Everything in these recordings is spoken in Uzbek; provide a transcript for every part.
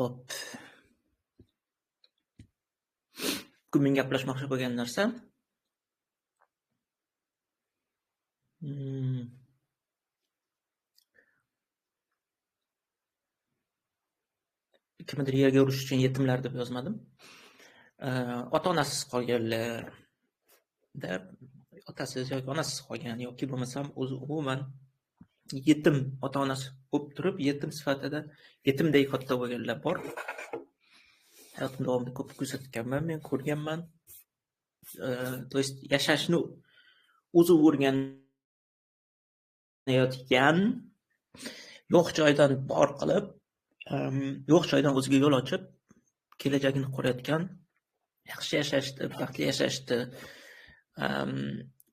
Xo'p. Bugun men gaplashmoqchi bo'lgan narsa kimnidir yerga urish uchun yetimlar deb yozmadim. Ota-onasiz qolganlar, otasiz yoki onasiz qolgan yoki bo'lmasam o'zi umuman yetim ota-onasi bo'lib turib, yetim sifatida yetimdek katta bo'lganlar bor. Hayotim davomida ko'p kuzatganman, men ko'rganman. То есть yashashni o'zi o'rganayotgan, yo'q joydan bor qilib, yo'q joydan o'ziga yo'l ochib, kelajagini qurayotgan, yaxshi yashashni, baxtli yashashni,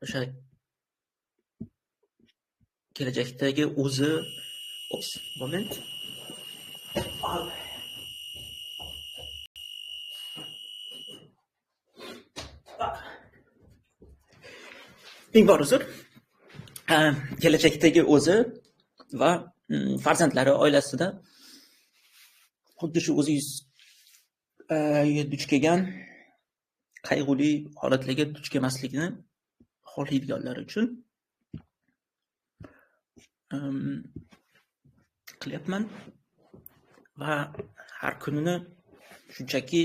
o'sha kelajakdagi o'zi. Ops, moment. Ming bor uzr. Kelajakdagi o'zi va farzandlari oilasida xuddi shu o'zingiz duch kelgan qayg'uli holatlarga duch kelmaslikni xohlaydiganlar uchun qilyapman va har kunini shunchaki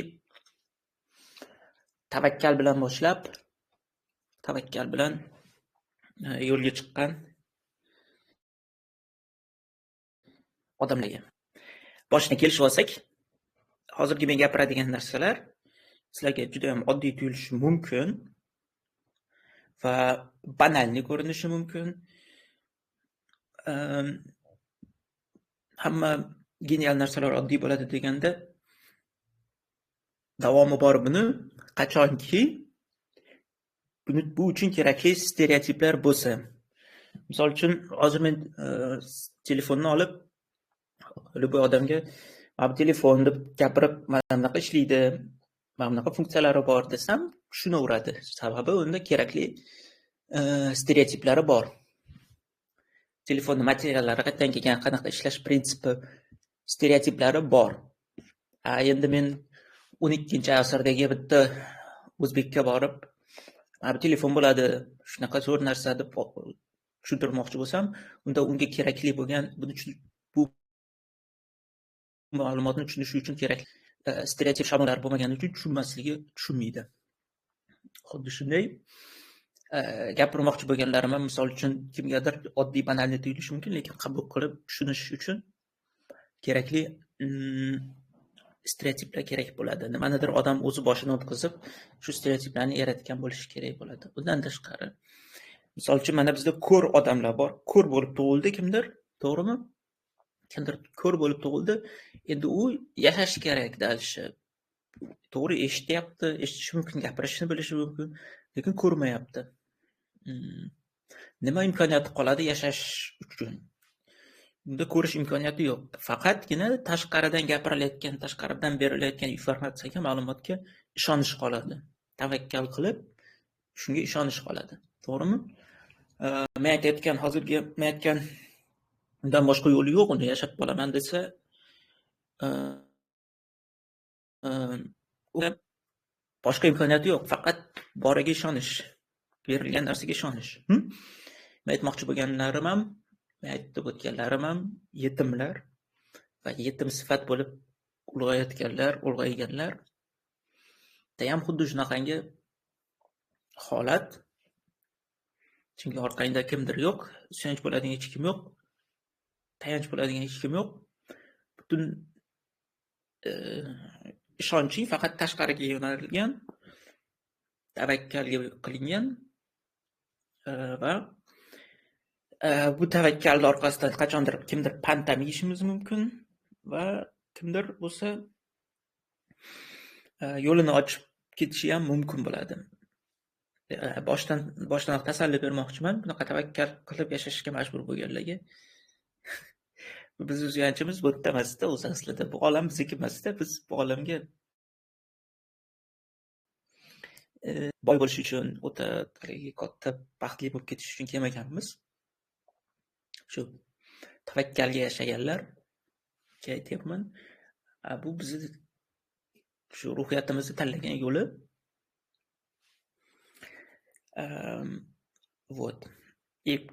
tavakkal bilan boshlab, tavakkal bilan yo'lga chiqqan odamlarga. Boshini kelishib olsak, hozirgi men gapiradigan narsalar sizlarga juda ham oddiy tuyulishi mumkin va banalni ko'rinishi mumkin. Hamma genial narsalar oddiy bo'ladi deganda davomi bor buni, qachonki bu uchun kerakli stereotiplar bo'lsa. Misol uchun, hozir men telefonni olib любой odamga mana bu telefon deb gapirib, mana bunaqa ishlaydi, mana bunaqa funksiyalari bor desam, tushunaveradi. Sababi unda kerakli stereotiplari bor. Telefonni materiallari qayerdan kelgan, qanaqa ishlash prinsipi, stereotiplari bor. Endi men 12-asrdagi bitta o'zbekka borib, mana bu telefon bo'ladi, shunaqa zo'r narsa deb tushuntirmoqchi bo'lsam, unda unga kerakli bo'lgan bu ma'lumotni tushunishi uchun kerak stereotip shablonlar bo'lmagani uchun tushunmaydi. Xuddi shunday gapirmoqchi bo'lganlarim ham, misol uchun, kimgadir oddiy banalni tuyulishi mumkin, lekin qabul qilib tushunish uchun kerakli stereotiplar kerak bo'ladi. Nimanidir odam o'zi boshini o'tkazib, shu stereotiplarni yaratgan bo'lishi kerak bo'ladi. Bundan tashqari, misol uchun, mana bizda ko'r odamlar bor. Ko'r bo'lib tug'ildi kimdir, to'g'rimi? Kimdir ko'r bo'lib tug'ildi. Endi u yashashi kerak dalishi. To'g'ri eshityapti, eshitishi mumkin, gapirishni bilishi mumkin, lekin ko'rmayapti. Nima imkoniyati qoladi yashash uchun? Unda ko'rish imkoniyati yo'q. Faqatgina tashqaridan gapirilayotgan, tashqaridan berilayotgan informatsiyaga, ma'lumotga ishonish qoladi. Tavakkal qilib shunga ishonish qoladi. To'g'rimi? Men aytayotgan hozirgi men aytgan undan boshqa yo'li yo'q, uni yashab qolaman desa, boshqa imkoniyati yo'q. Faqat boriga ishonish, berilgan narsaga ishonish. Men aytmoqchi bo'lganlarim ham, men aytib o'tganlarim ham yetimlar va yetim sifat bo'lib ulg'ayotganlar, ulg'ayganlar ham xuddi shunaqangi holat. Chunki orqangda kimdir yo'q, suyanch bo'ladigan hech kim yo'q, tayanch bo'ladigan hech kim yo'q. Butun ishonching faqat tashqariga yo'nalgan, tavakkalga qilingan va bu tavakkalni orqasidan qachondir kimdir pantam yeyishimiz mumkin va kimdir bo'lsa yo'lini ochib ketishi ham mumkin bo'ladi. Boshdan tasalli bermoqchiman, bunaqa tavakkal qilib yashashga majbur bo'lganlarga. Biz suyanchimiz bu yerda emasda, o'zi aslida bu olam bizniki emasda, biz bu olamga boy bo'lish uchun, o'ta katta baxtli bo'lib ketish uchun kelmaganmiz. Shu tavakkalga yashaganlar aytyapman. Bu bizni shu ruhiyatimizni tanlagan yo'li. Вот.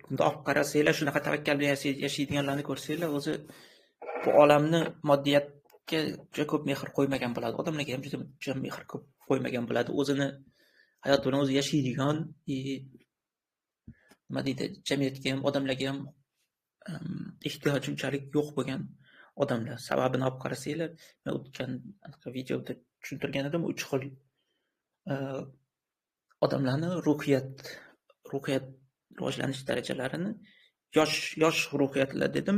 Bunda olib qarasanglar, shunaqa tavakkal bilan yashaydiganlarni ko'rsanglar, o'zi bu olamni moddiyatga juda ko'p mehr qo'ymagan bo'ladi. Odamlarga ham juda mehr ko'p qo'ymagan bo'ladi. O'zini hayot bilan o'zi yashaydigan, nima deydi, jamiyatga ham, odamlarga ham ehtiyoji unchalik yo'q bo'lgan odamlar. Sababini olib qarasanglar, men o'tgan videoda tushuntirgan edim, 3 xil odamlarni ruhiyat rivojlanish darajalarini yosh ruhiyatlar dedim.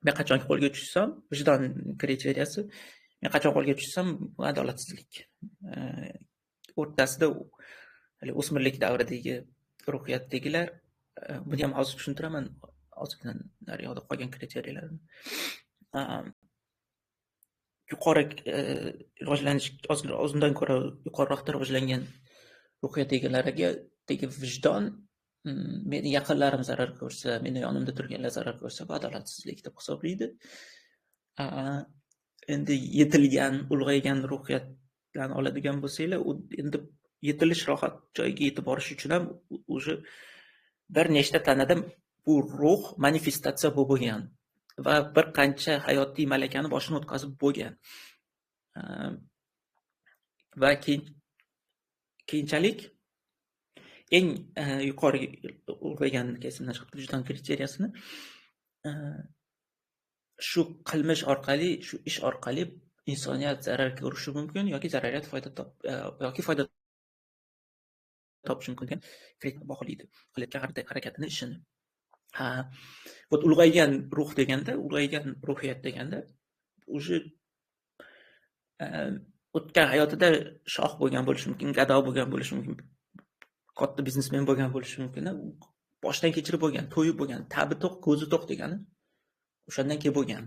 Men qachon qo'lga tushsam, vijdon kriteriyasi, men qachon qo'lga tushsam, bu adolatsizlik. O'rtasida o'smirlik davridagi ruhiyatdagilar, buni ham hozir tushuntiraman, ozgina naryoqda qolgan kriteriyalarni. Yuqori rivojlanish, ozgindan ko'ra yuqoriroqda rivojlangan ruhiyat egalariga vijdon, meni yaqinlarim zarar ko'rsa, meni yonimda turganlar zarar ko'rsa, bu adolatsizlik deb hisoblaydi. Endi yetilgan, ulg'aygan ruhiyatlarni oladigan bo'lsanglar, u endi yetilish rohat joyiga yetib borish uchun ham уже bir nechta tanada bu ruh manifestatsiya bo'lgan va bir qancha hayotiy malakani boshini o'tkazib bo'lgan. Va keyinchalik eng yuqori ulg'aygan kesimdan chiqib vijdon kriteriyasini shu qilmish orqali, shu ish orqali insoniyat zarar ko'rishi mumkin yoki zarariyat foyda yoki foyda topishi mumkin degan kriteriya baholaydi qilayotgan harakatini, ishini. Ha, вот ulg'aygan ruh deganda, ulg'aygan ruhiyat deganda уже o'tgan hayotida shoh bo'lgan bo'lishi mumkin, gado bo'lgan bo'lishi mumkin, katta biznesmen bo'lgan bo'lishi mumkin, boshdan kechirib bo'lgan, to'yib bo'lgan, ta'bi to'q, ko'zi to'q degani o'shandan keyin bo'lgan.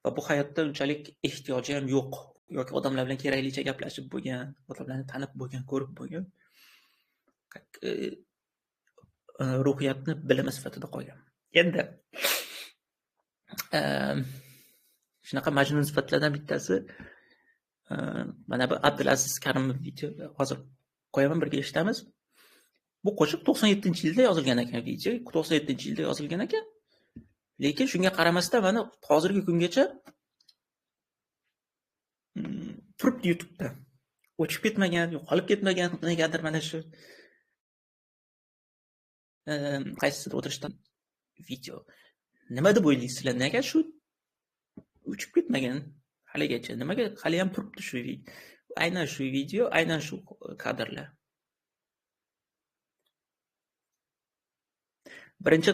Va bu hayotda unchalik ehtiyoji ham yo'q yoki odamlar bilan keraklicha gaplashib bo'lgan, odamlarni tanib bo'lgan, ko'rib bo'lgan. Ruhiyatni bilimi sifatida qolgan. Endi shunaqa majnun sifatlardan bittasi mana bu Abdulaziz Karimov video hozir qo'yaman, birga eshitamiz. Bu qo'shiq 97-yilda yozilgan ekan, video 97-yilda yozilgan ekan. Lekin shunga qaramasdan mana hozirgi kungacha turibdi YouTube'da. O'chib ketmagan, yo'qolib ketmagan, negadir mana shu qaysisidir o'tirishdan video. Nima deb o'ylaysizlar? Nega shu o'chib ketmagan haligacha? Nimaga hali ham turibdi shu video? Aynan shu video, aynan shu kadrlar. Birinchi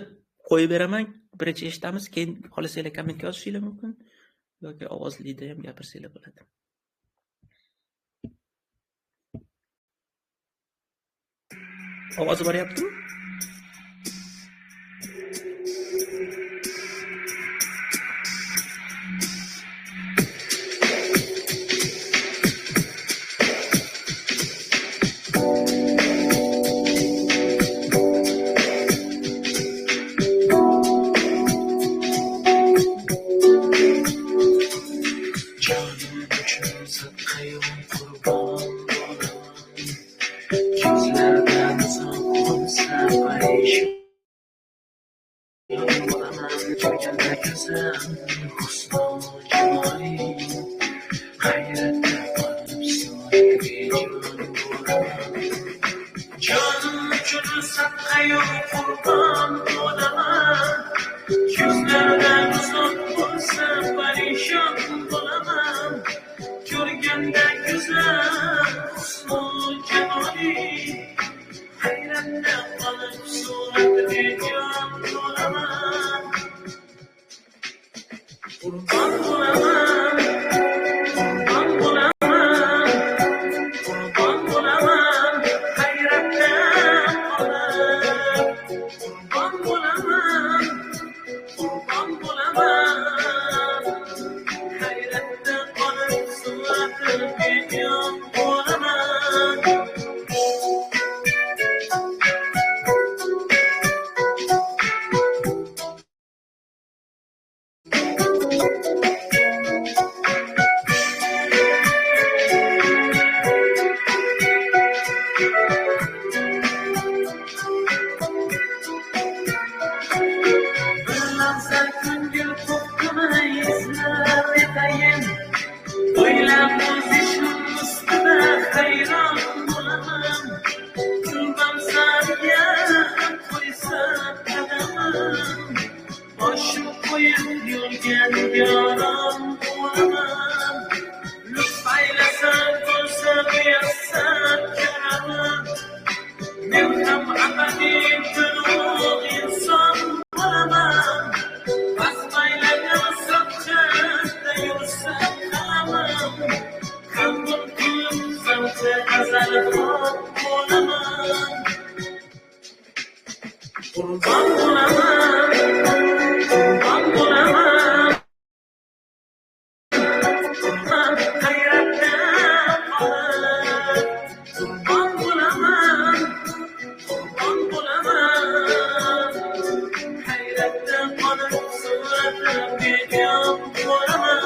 qo'yib beraman, birinchi eshitamiz, keyin xohlasanglar kommentga yozishinglar mumkin yoki ovozlida ham gapirsanglar bo'ladi. Ovozi boryaptimi? Qurbon bo'laman, Qurbon bo'laman, qurbon bo'laman, qurbon hayratda qolib. Qurbon bo'laman, qurbon bo'laman, hayratda qolib suratim bejon bo'laman.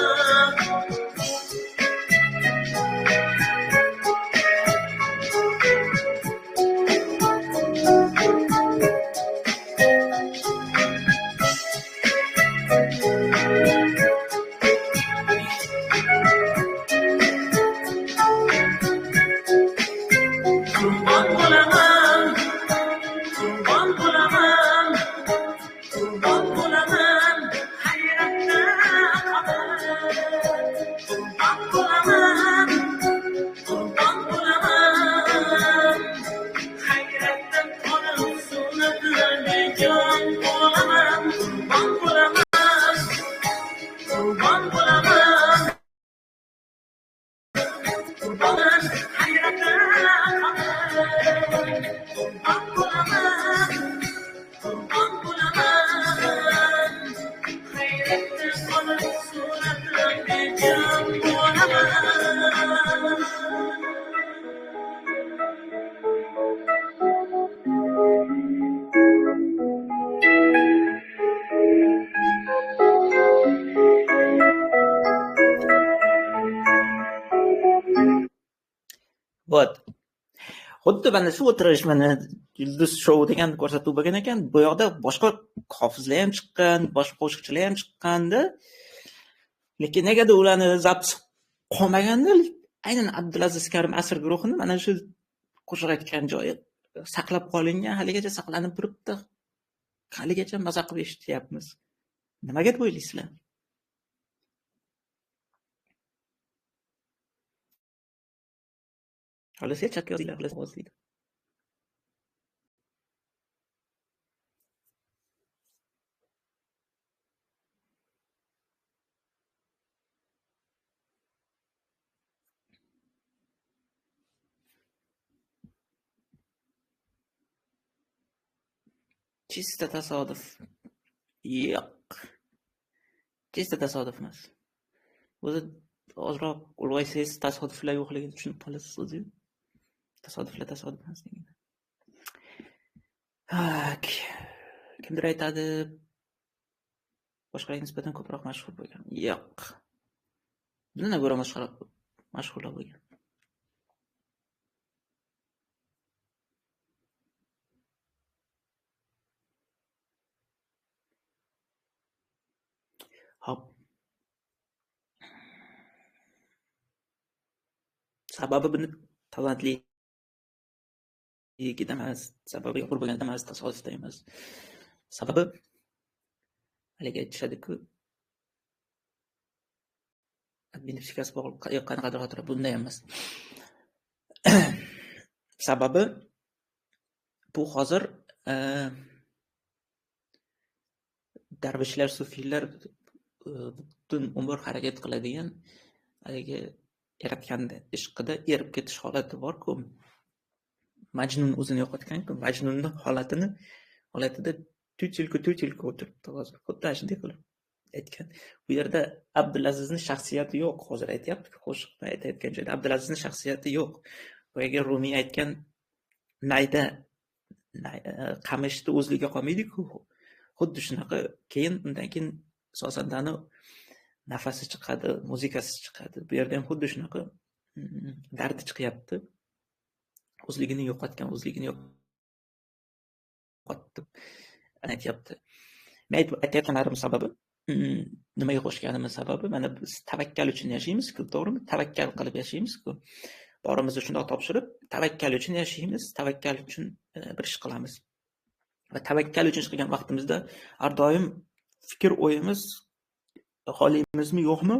Qurbon bo'laman, qurbon bo'laman, qurbon bo'laman, hayratda qolib. Qurbon bo'laman, qurbon bo'laman, hayratda qolib suratim bejon bo'laman. Qurbon bo'laman, qurbon bo'laman, qurbon hayratda qolib. Qurbon bo'laman, qurbon bo'laman, hayratda qolib suratim bejon bo'laman. Вот. Xuddi mana shu o'tirish, mana Yulduz Show degan ko'rsatuv bo'lgan ekan. Bu yoqda boshqa hofizlar ham chiqqan, boshqa qo'shiqchilar ham chiqqandi. Lekin negadir ularni zaps qolmaganda, aynan Abdulaziz Karim Asr guruhini mana shu qo'shiq aytgan joyi saqlab qolingan, haligacha saqlanib turibdi. Haligacha maza qilib eshityapmiz. Nimaga deb o'ylaysizlar? Xohlasa chatga yozinglar, xohlasa ovozli. Чисто tasodif. Yo'q. Чисто tasodif emas. O'zi ozroq ulg'aysangiz tasodiflar yo'qligini tushunib qolasiz o'zi. Tasodiflar tasodif emasligini. Tak. Kimdir aytadi, boshqalarga nisbatan ko'proq mashhur bo'lgan. Yo'q. Bundan ko'ra mashhurlar bo'lgan. Hop. Sababi buni talantliligida emas, sababi yo'q bo'lganda emas, tasodifda emas. Sababi haligi aytishadi-ku, admin psixikasi bog'liq, yo'q, qanaqadir xotira, bunday emas. Sababi bu hozir darvishlar, sufiylar butun umr harakat qiladigan haligi yaratganda ishqida erib ketish holati bor-ku. Majnun o'zini yo'qotgan-ku, Majnunning holatida tutilka o'tiribdi hozir. Xuddi shunday qilib aytgan. Bu yerda Abdulazizning shaxsiyati yo'q, hozir aytyapti-ku, qo'shiqni aytayotgan joyda Abdulazizning shaxsiyati yo'q. Boyagi Rumiy aytgan nayda qamishni o'zligiga qolmaydi-ku. Xuddi shunaqa keyin undan keyin sozandani nafasi chiqadi, muzikasi chiqadi. Bu yerda ham xuddi shunaqa dardi chiqyapti. O'zligini yo'qotgan, o'zligini yo'qotdi aytyapti. Men aytayotganlarim sababi, nimaga qo'shganimiz sababi, mana biz tavakkal uchun yashaymiz-ku, to'g'rimi? Tavakkal qilib yashaymiz-ku. Borimizni shundoq topshirib, tavakkal uchun yashaymiz, tavakkal uchun bir ish qilamiz. Va tavakkal uchun ish qilgan vaqtimizda har doim fikr o'yimiz xohlaymizmi yo'qmi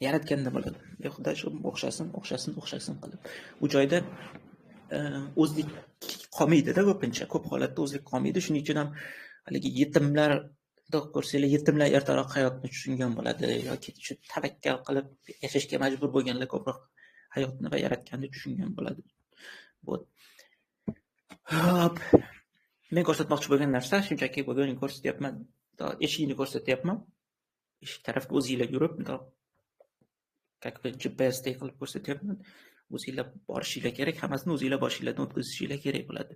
yaratganda bo'ladi. Ey Xudo, shu o'xshasin, o'xshasin, o'xshasin qilib. U joyda o'zlik qolmaydi-da ko'pincha, ko'p holatda o'zlik qolmaydi. Shuning uchun ham haligi yetimlar ko'rsanglar, yetimlar ertaroq hayotni tushungan bo'ladi yoki shu tavakkal qilib yashashga majbur bo'lganlar ko'proq hayotni va yaratganni tushungan bo'ladi. Bu Hop. Men ko'rsatmoqchi bo'lgan narsa shunchaki bugun ko'rsatyapman. Eshikni ko'rsatyapman. Eshik tarafga o'zinglar yurib, bundoq как бы GPSdek qilib ko'rsatyapman. O'zinglar borishinglar kerak, hammasini o'zinglar boshinglardan o'tkazishinglar kerak bo'ladi.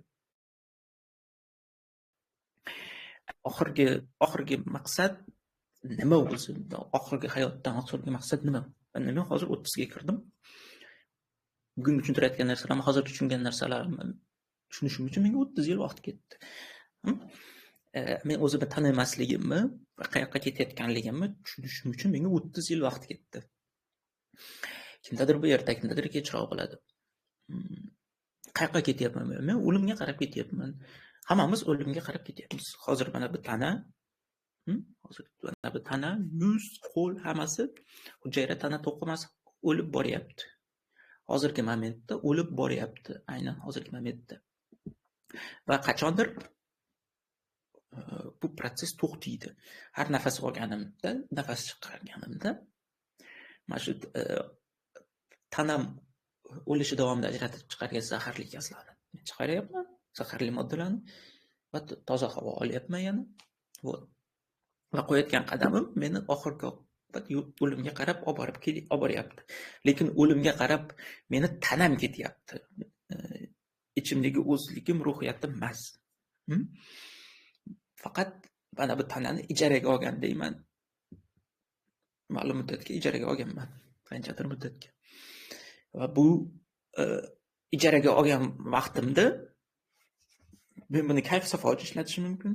Oxirgi maqsad nima o'zi? Oxirgi hayotdan oxirgi maqsad nima? Men hozir 30 ga kirdim. Bugun tushuntirayotgan narsalarimni, hozir tushungan narsalarimni tushunishim uchun menga 30 yil vaqt ketdi. Men o'zimni tanimasligimni va qayoqqa ketayotganligimni tushunishim uchun menga 30 yil vaqt ketdi. Kimdadir bu erta, kimdadir kechroq bo'ladi. Qayoqqa ketyapman men? Men o'limga qarab ketyapman. Hammamiz o'limga qarab ketyapmiz. Hozir mana bu tana, hozir mana bu tana, yuz, qo'l hammasi hujayra tana to'qimasi o'lib boryapti. Hozirgi momentda o'lib boryapti, aynan hozirgi momentda. Va qachondir bu protsess to'xtaydi. Har nafas olganimda, nafas chiqarganimda mana shu tanam o'lishi davomida ajratib chiqargan zaharli gazlarni men chiqaryapman, zaharli moddalarni va toza havo olyapman yana. Вот. Va qo'yayotgan qadamim meni oxirgi oqibat o'limga qarab olib boryapti. Lekin o'limga qarab meni tanam ketyapti. Ichimdagi o'zligim, ruhiyatim emas. Faqat mana bu tanani ijaraga olgan deyman. Ma'lum muddatga ijaraga olganman, qanchadir muddatga. Va bu ijaraga olgan vaqtimda men buni kayf-safo uchun ishlatishim mumkin.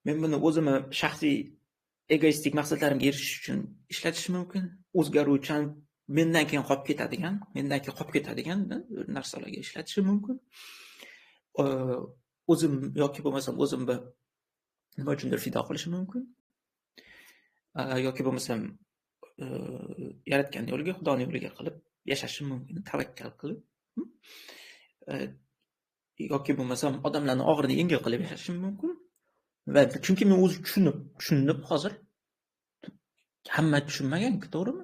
Men buni o'zimni shaxsiy egoistik maqsadlarimga erishish uchun ishlatishim mumkin. O'zgaruvchan, mendan keyin qolib ketadigan, narsalarga ishlatishim mumkin. O'zim yoki bo'lmasam o'zimni nima uchundir fido qilishim mumkin. Yoki bo'lmasam yaratgan yo'liga, Xudoning yo'liga qilib yashashim mumkin, tavakkal qilib. Yoki bo'lmasam odamlarning og'irini yengil qilib yashashim mumkin. Va chunki men o'zi tushunib hozir hamma tushunmagan-ku, to'g'rimi?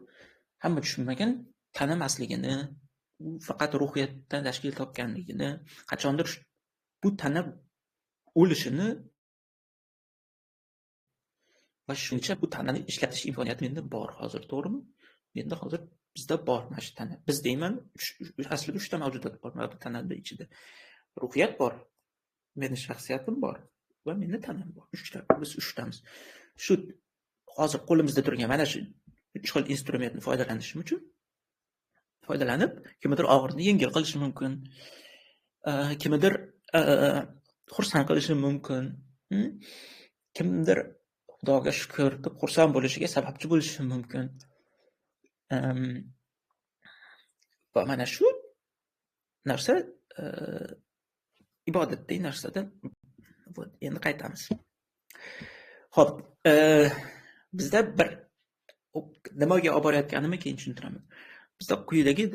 Hamma tushunmagan tanamasligini, u faqat ruhiyatdan tashkil topganligini, qachondir bu tana o'lishini va shuncha bu tanani ishlatish imkoniyati menda bor hozir, to'g'rimi? Menda hozir bizda bor mana shu tana. Biz deyman, aslida 3 ta mavjudot bor mana bu tanada ichida. Ruhiyat bor, meni shaxsiyatim bor va meni tanam bor. 3 ta, biz 3 tamiz. Shu hozir qo'limizda turgan mana shu 3 xil instrumentni foydalanishim uchun foydalanib, kimnidir og'irini yengil qilishi mumkin, kimnidir xursand qilishi mumkin, kimdir Xudoga shukr deb xursand bo'lishiga sababchi bo'lishi mumkin. Va mana shu narsa ibodatdagi narsada. Вот, endi qaytamiz. Xo'p, bizda bir nimaga olib borayotganimni keyin tushuntiraman. Bizda quyidagi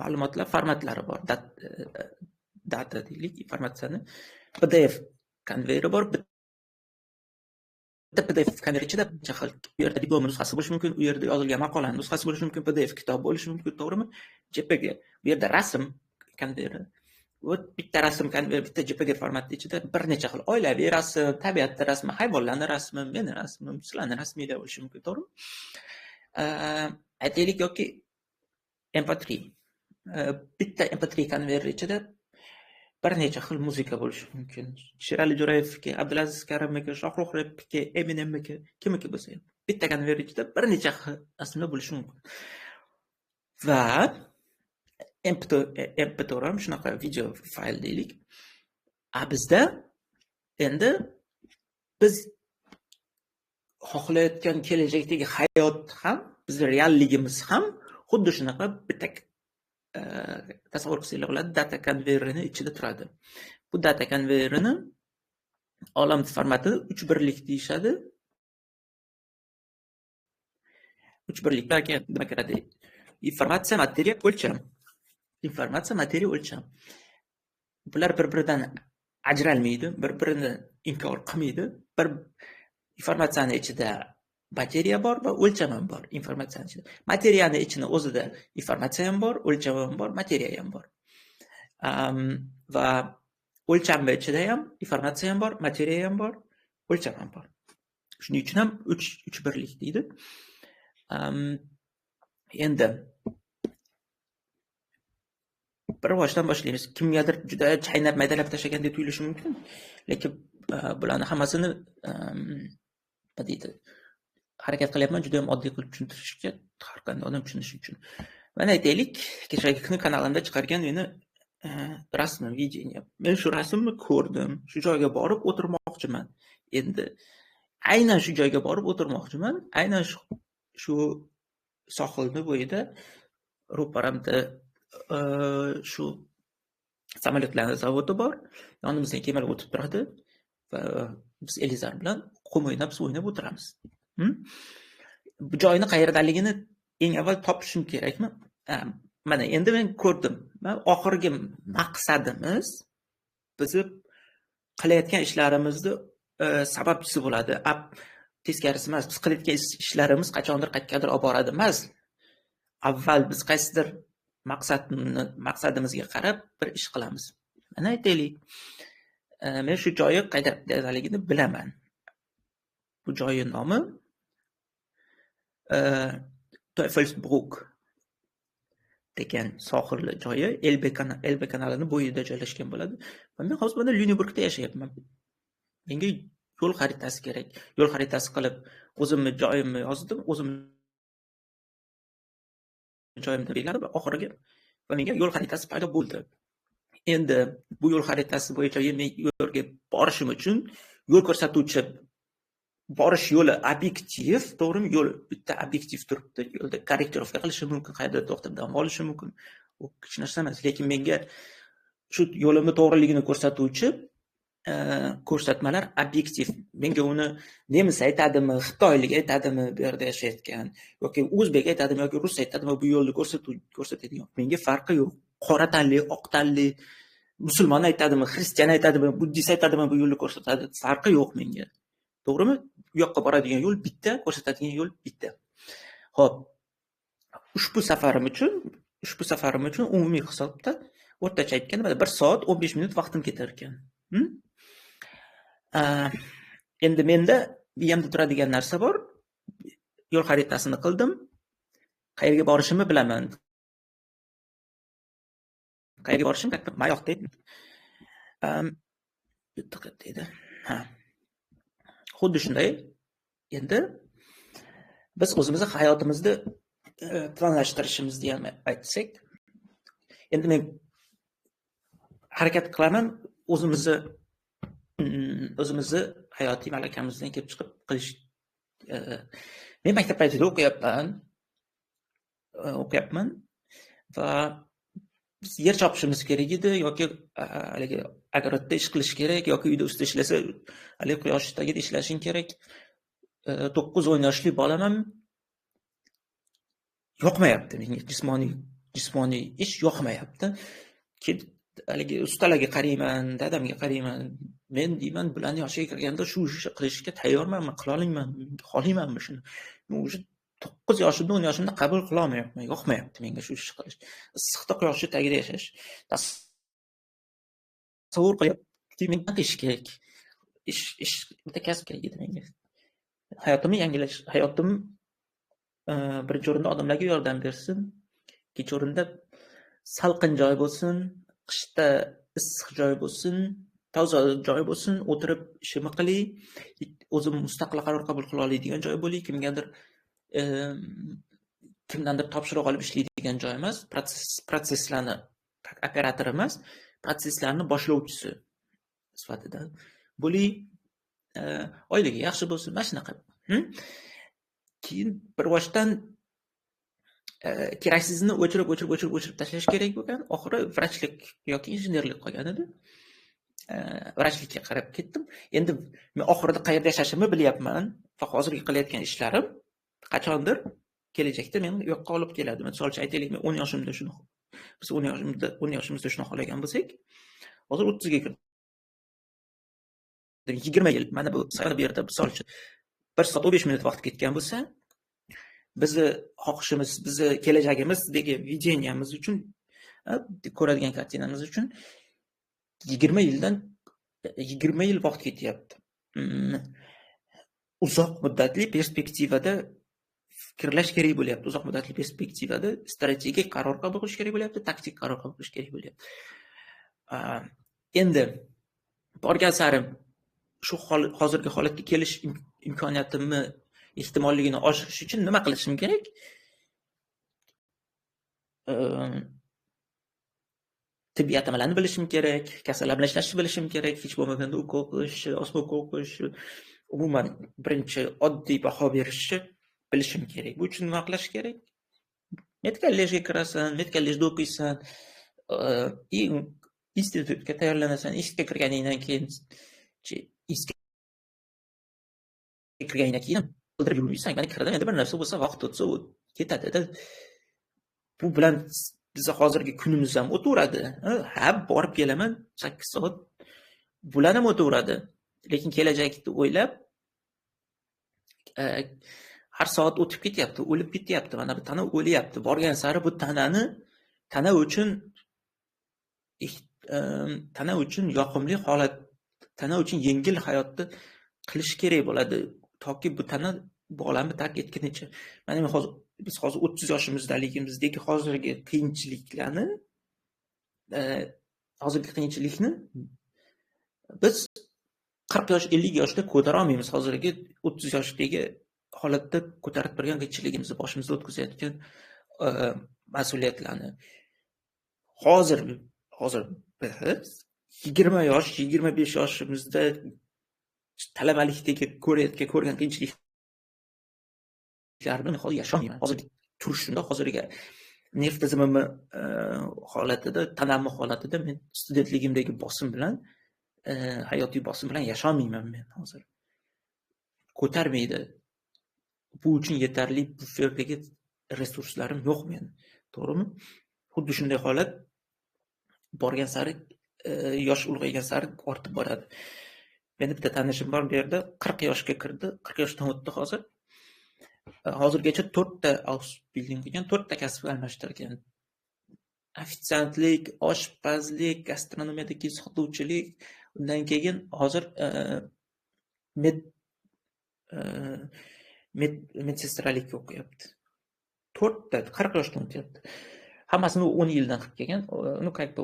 ma'lumotlar formatlari bor. Data deylik, informatsiyani PDF konveyeri bor. Bitta PDF konveyeri ichida necha xil, u yerda diplom nusxasi bo'lishi mumkin, u yerda yozilgan maqolani nusxasi bo'lishi mumkin, PDF kitob bo'lishi mumkin, to'g'rimi? JPG, bu yerda rasm konveyeri. Bitta rasm konveyeri, bitta JPG formati ichida bir necha xil oilaviy rasm, tabiatda rasmi, hayvonlarning rasmi, meni rasmim, sizlarning rasminglar bo'lishi mumkin, to'g'rimi? Aytaylik yoki MP3. Bitta MP3 konveyeri ichida bir necha xil muzika bo'lishi mumkin. Sherali Jo'rayevniki, Abdulaziz Karimniki, Shohrux Repniki, Eminemniki, kimniki bo'lsa ham. Bitta konveyer ichida bir necha xil rasmlar bo'lishi mumkin. Va MP4 ham shunaqa video fayl deylik. A bizda endi biz xohlayotgan kelajakdagi hayot ham, bizning realligimiz ham xuddi shunaqa bitta tasavvur qilsanglar bo'ladi, data konveyerini ichida turadi. Bu data konveyerini olam formati 3 birlik deyishadi. 3 birlikda nima kiradi? Informatsiya, materiya, o'lcham. Informatsiya, materiya, o'lcham. Bular bir-biridan ajralmaydi, bir-birini inkor qilmaydi. Bir informatsiyani ichida materiya bor va o'lcham ham bor informatsiyani ichida. Materiyani ichini o'zida informatsiya ham bor, o'lcham ham bor, materiya ham bor. Va o'lchamni ichida ham informatsiya ham bor, materiya ham bor, o'lcham ham bor. Shuning uchun ham uch birlik deydi. Endi bir boshdan boshlaymiz. Kimgadir juda chaynab maydalab tashlagandek tuyulishi mumkin, lekin bularni hammasini nima deydi, harakat qilyapman juda ham oddiy qilib tushuntirishga, har qanday odam tushunishi uchun. Mana aytaylik, kechagi kuni kanalimda chiqargan meni rasmim, видение. Men shu rasmni ko'rdim, shu joyga borib o'tirmoqchiman. Endi aynan shu joyga borib o'tirmoqchiman, aynan shu sohilni bo'yida, ro'paramda shu samolyotlarning zavodi bor, yonimizdan kemalar o'tib turadi va biz Elizar bilan qum o'ynab, suv o'ynab o'tiramiz. Bu joyni qayerdaligini eng avval topishim kerakmi? Mana endi men ko'rdim. Oxirgi maqsadimiz bizni qilayotgan ishlarimizni sababchisi bo'ladi. Teskarisi emas, biz qilayotgan ishlarimiz qachondir qayergadir olib boradi emas. Avval biz qaysidir maqsadimizga qarab bir ish qilamiz. Mana aytaylik, men shu joyi qayerdaligini bilaman. Bu joyi nomi Teufelsbrück degan sohilli joyi, Elbe kanalini bo'yida joylashgan bo'ladi. Va men hozir mana Lüneburgda yashayapman. Menga yo'l xaritasi kerak. Yo'l xaritasi qilib o'zimni joyimni yozdim, o'zim joyimni belgiladim va oxiriga va menga yo'l xaritasi paydo bo'ldi. Endi bu yo'l xaritasi bo'yicha men yo'lga borishim uchun yo'l ko'rsatuvchi borish yo'li obyektiv, to'g'rimi? Yo'l bitta obyektiv turibdi. Yo'lda korrektirovka qilishim mumkin, qayerda to'xtab dam olishim mumkin. U hech narsa emas, lekin menga shu yo'limni to'g'riligini ko'rsatuvchi ko'rsatmalar obyektiv. Menga uni nemis aytadimi, xitoylik aytadimi, bu yerda yashayotgan yoki o'zbek aytadimi yoki rus aytadimi, bu yo'lni ko'rsatadigan menga farqi yo'q. Qora tanli, oq tanli, musulmon aytadimi, xristian aytadimi, buddist aytadimi, bu yo'lni ko'rsatadi, farqi yo'q menga. To'g'rimi? U yoqqa boradigan yo'l bitta, ko'rsatadigan yo'l bitta. Xo'p, ushbu safarim uchun umumiy hisobda o'rtacha aytganda 1 soat 15 minut vaqtim ketar ekan. Endi menda miyamda turadigan narsa bor. Yo'l xaritasini qildim. Qayerga borishimni bilaman. Qayerga borishim mayoq deydi. Deydi. Ha. Xuddi shunday. Endi biz o'zimizni hayotimizni planlashtirishimizni ham aytsak, endi men harakat qilaman o'zimizni hayotiy malakamizdan kelib chiqib qilish. Men maktab paytida o'qiyapman va biz yer chopishimiz kerak edi yoki haligi огородda ish qilish kerak yoki uyda usta ishlasa haligi quyosh tagida ishlashing kerak. 9-10 yoshli bolaman, yoqmayapti menga jismoniy ish yoqmayapti. Haligi ustalarga qarayman, dadamga qarayman. Men deyman, bularni yoshiga kirganda shu ishni qilishga tayyormanmi, qila olmayman, xohlaymanmi shuni? Men o'sha 9 yoshimda, 10 yoshimda qabul qila olmayapman, yoqmayapti menga shu ishni qilish. Issiqda quyoshni tagida yashash. Tasavvur qilyapti, men qanday ish kerak? Ish bitta kasb kerak edi menga. Hayotimni yangilash, hayotim birinchi o'rinda odamlarga yordam bersin, ikkinchi o'rinda salqin joy bo'lsin, qishda issiq joy bo'lsin, toza joy bo'lsin, o'tirib ishimni qilay, o'zim mustaqil qaror qabul qila oladigan joy bo'lay, kimgadir kimdandir topshiriq olib ishlaydigan joy emas, protsesslarni operator emas, protsesslarni boshlovchisi sifatida bo'lay, oyligi yaxshi bo'lsin, mana shunaqa. Keyin bir boshdan keraksizini o'chirib tashlash kerak bo'lgan. Oxiri vrachlik yoki injenerlik qolgan edi. Vrachlikka qarab ketdim. Endi men oxirida qayerda yashashimni bilyapman va hozirgi qilayotgan ishlarim qachondir kelajakda meni u yoqqa olib keladi. Misol uchun aytaylik, men 10 yoshimda shuni, biz 10 yoshimizda shuni xohlagan bo'lsak, hozir 30 ga kirdim. 20 yil mana bu bu yerda misol uchun 1 soat 15 minut vaqt ketgan bo'lsa, bizni xohishimiz, bizni kelajagimizdagi videniyamiz uchun Ko'radigan kartinamiz uchun 20 yildan 20 yil vaqt ketyapti. Uzoq muddatli perspektivada fikrlash kerak bo'lyapti. Uzoq muddatli perspektivada strategik qaror qabul qilish kerak bo'lyapti, taktik qaror qabul qilish kerak bo'lyapti. Endi borgan sari shu hozirgi holatga kelish imkoniyatimni ehtimolligini oshirish uchun nima qilishim kerak? Tibbiy atamalarni bilishim kerak, kasallar bilan ishlashni bilishim kerak, hech bo'lmaganda ukol qilishni, osma ukol qilishni, umuman birinchi oddiy baho berishni bilishim kerak. Bu uchun nima qilish kerak? Medkollejga kirasan, medkollejda o'qiysan, institutga tayyorlanasan, institutga kirganingdan keyin qidirib yurmaysan. Mana kirdim, endi bir narsa bo'lsa, vaqt o'tsa u ketadi-da. Bu bilan biza hozirgi kunimiz ham o'taveradi. Ha, borib kelaman 8 soat. Bular ham o'taveradi. Lekin kelajakni o'ylab har soat o'tib ketyapti, o'lib ketyapti. Mana bu tana o'lyapti. Borgan sari bu tanani tana uchun yoqimli holat, tana uchun yengil hayotni qilish kerak bo'ladi, toki bu tana bu olamni tark etgunicha. Mana men hozir biz hozir 30 yoshimizdaligimizdagi hozirgi qiyinchiliklarni, hozirgi qiyinchilikni biz 40 yosh, 50 yoshda ko'tara olmaymiz. Hozirgi 30 yoshdagi holatda ko'tarib turgan qiyinchiligimizni, boshimizda o'tkazayotgan mas'uliyatlarni. Hozir biz 20 yosh, 25 yoshimizda talabalikdagi ko'rgan qiyinchiliklarni hozir yashamayman. Hozir turishimda, hozirgi nerv tizimimni holatida, tanamni holatida men studentligimdagi bosim bilan, hayotiy bosim bilan yashamayman men hozir. Ko'tarmaydi. Bu uchun yetarli buferdagi resurslarim yo'q meni. To'g'rimi? Xuddi shunday holat borgan sari, yosh ulg'aygan sari ortib boradi. Meni bitta tanishim bor bu yerda, 40 yoshga kirdi, 40 yoshdan o'tdi hozir. Hozirgacha 4 ta Ausbildung qilgan, 4 ta kasb almashtirgan. Ofitsiantlik, oshpazlik, gastronomiyadagi sotuvchilik, undan keyin hozir medsestralikka o'qiyapti. 4 ta 40 yoshdan o'tyapti. Hammasini 10 yildan qilib kelgan. Ну, как бы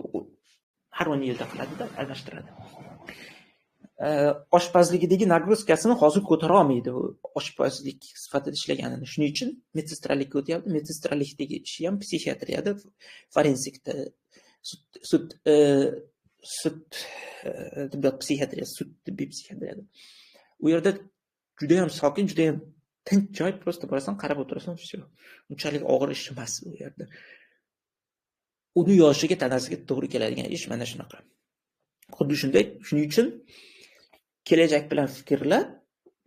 har 10 yilda qiladi-da, almashtiradi. Oshpazligidagi nagruzkasini hozir ko'tara olmaydi u oshpazlik sifatida ishlaganini. Shuning uchun medsestralikka o'tyapti. Medsestralikdagi ishi ham psixiatriyada, forensikda, sud tibbiyot psixiatriyasi, sud tibbiy psixiatriyada. U yerda juda ham sokin, juda ham tinch joy, просто borasan, qarab o'tirasan, всё. Unchalik og'ir ish emas u yerda. Uni yoshiga, tanasiga to'g'ri keladigan ish mana shunaqa. Xuddi shunday, shuning uchun kelajak bilan fikrlab,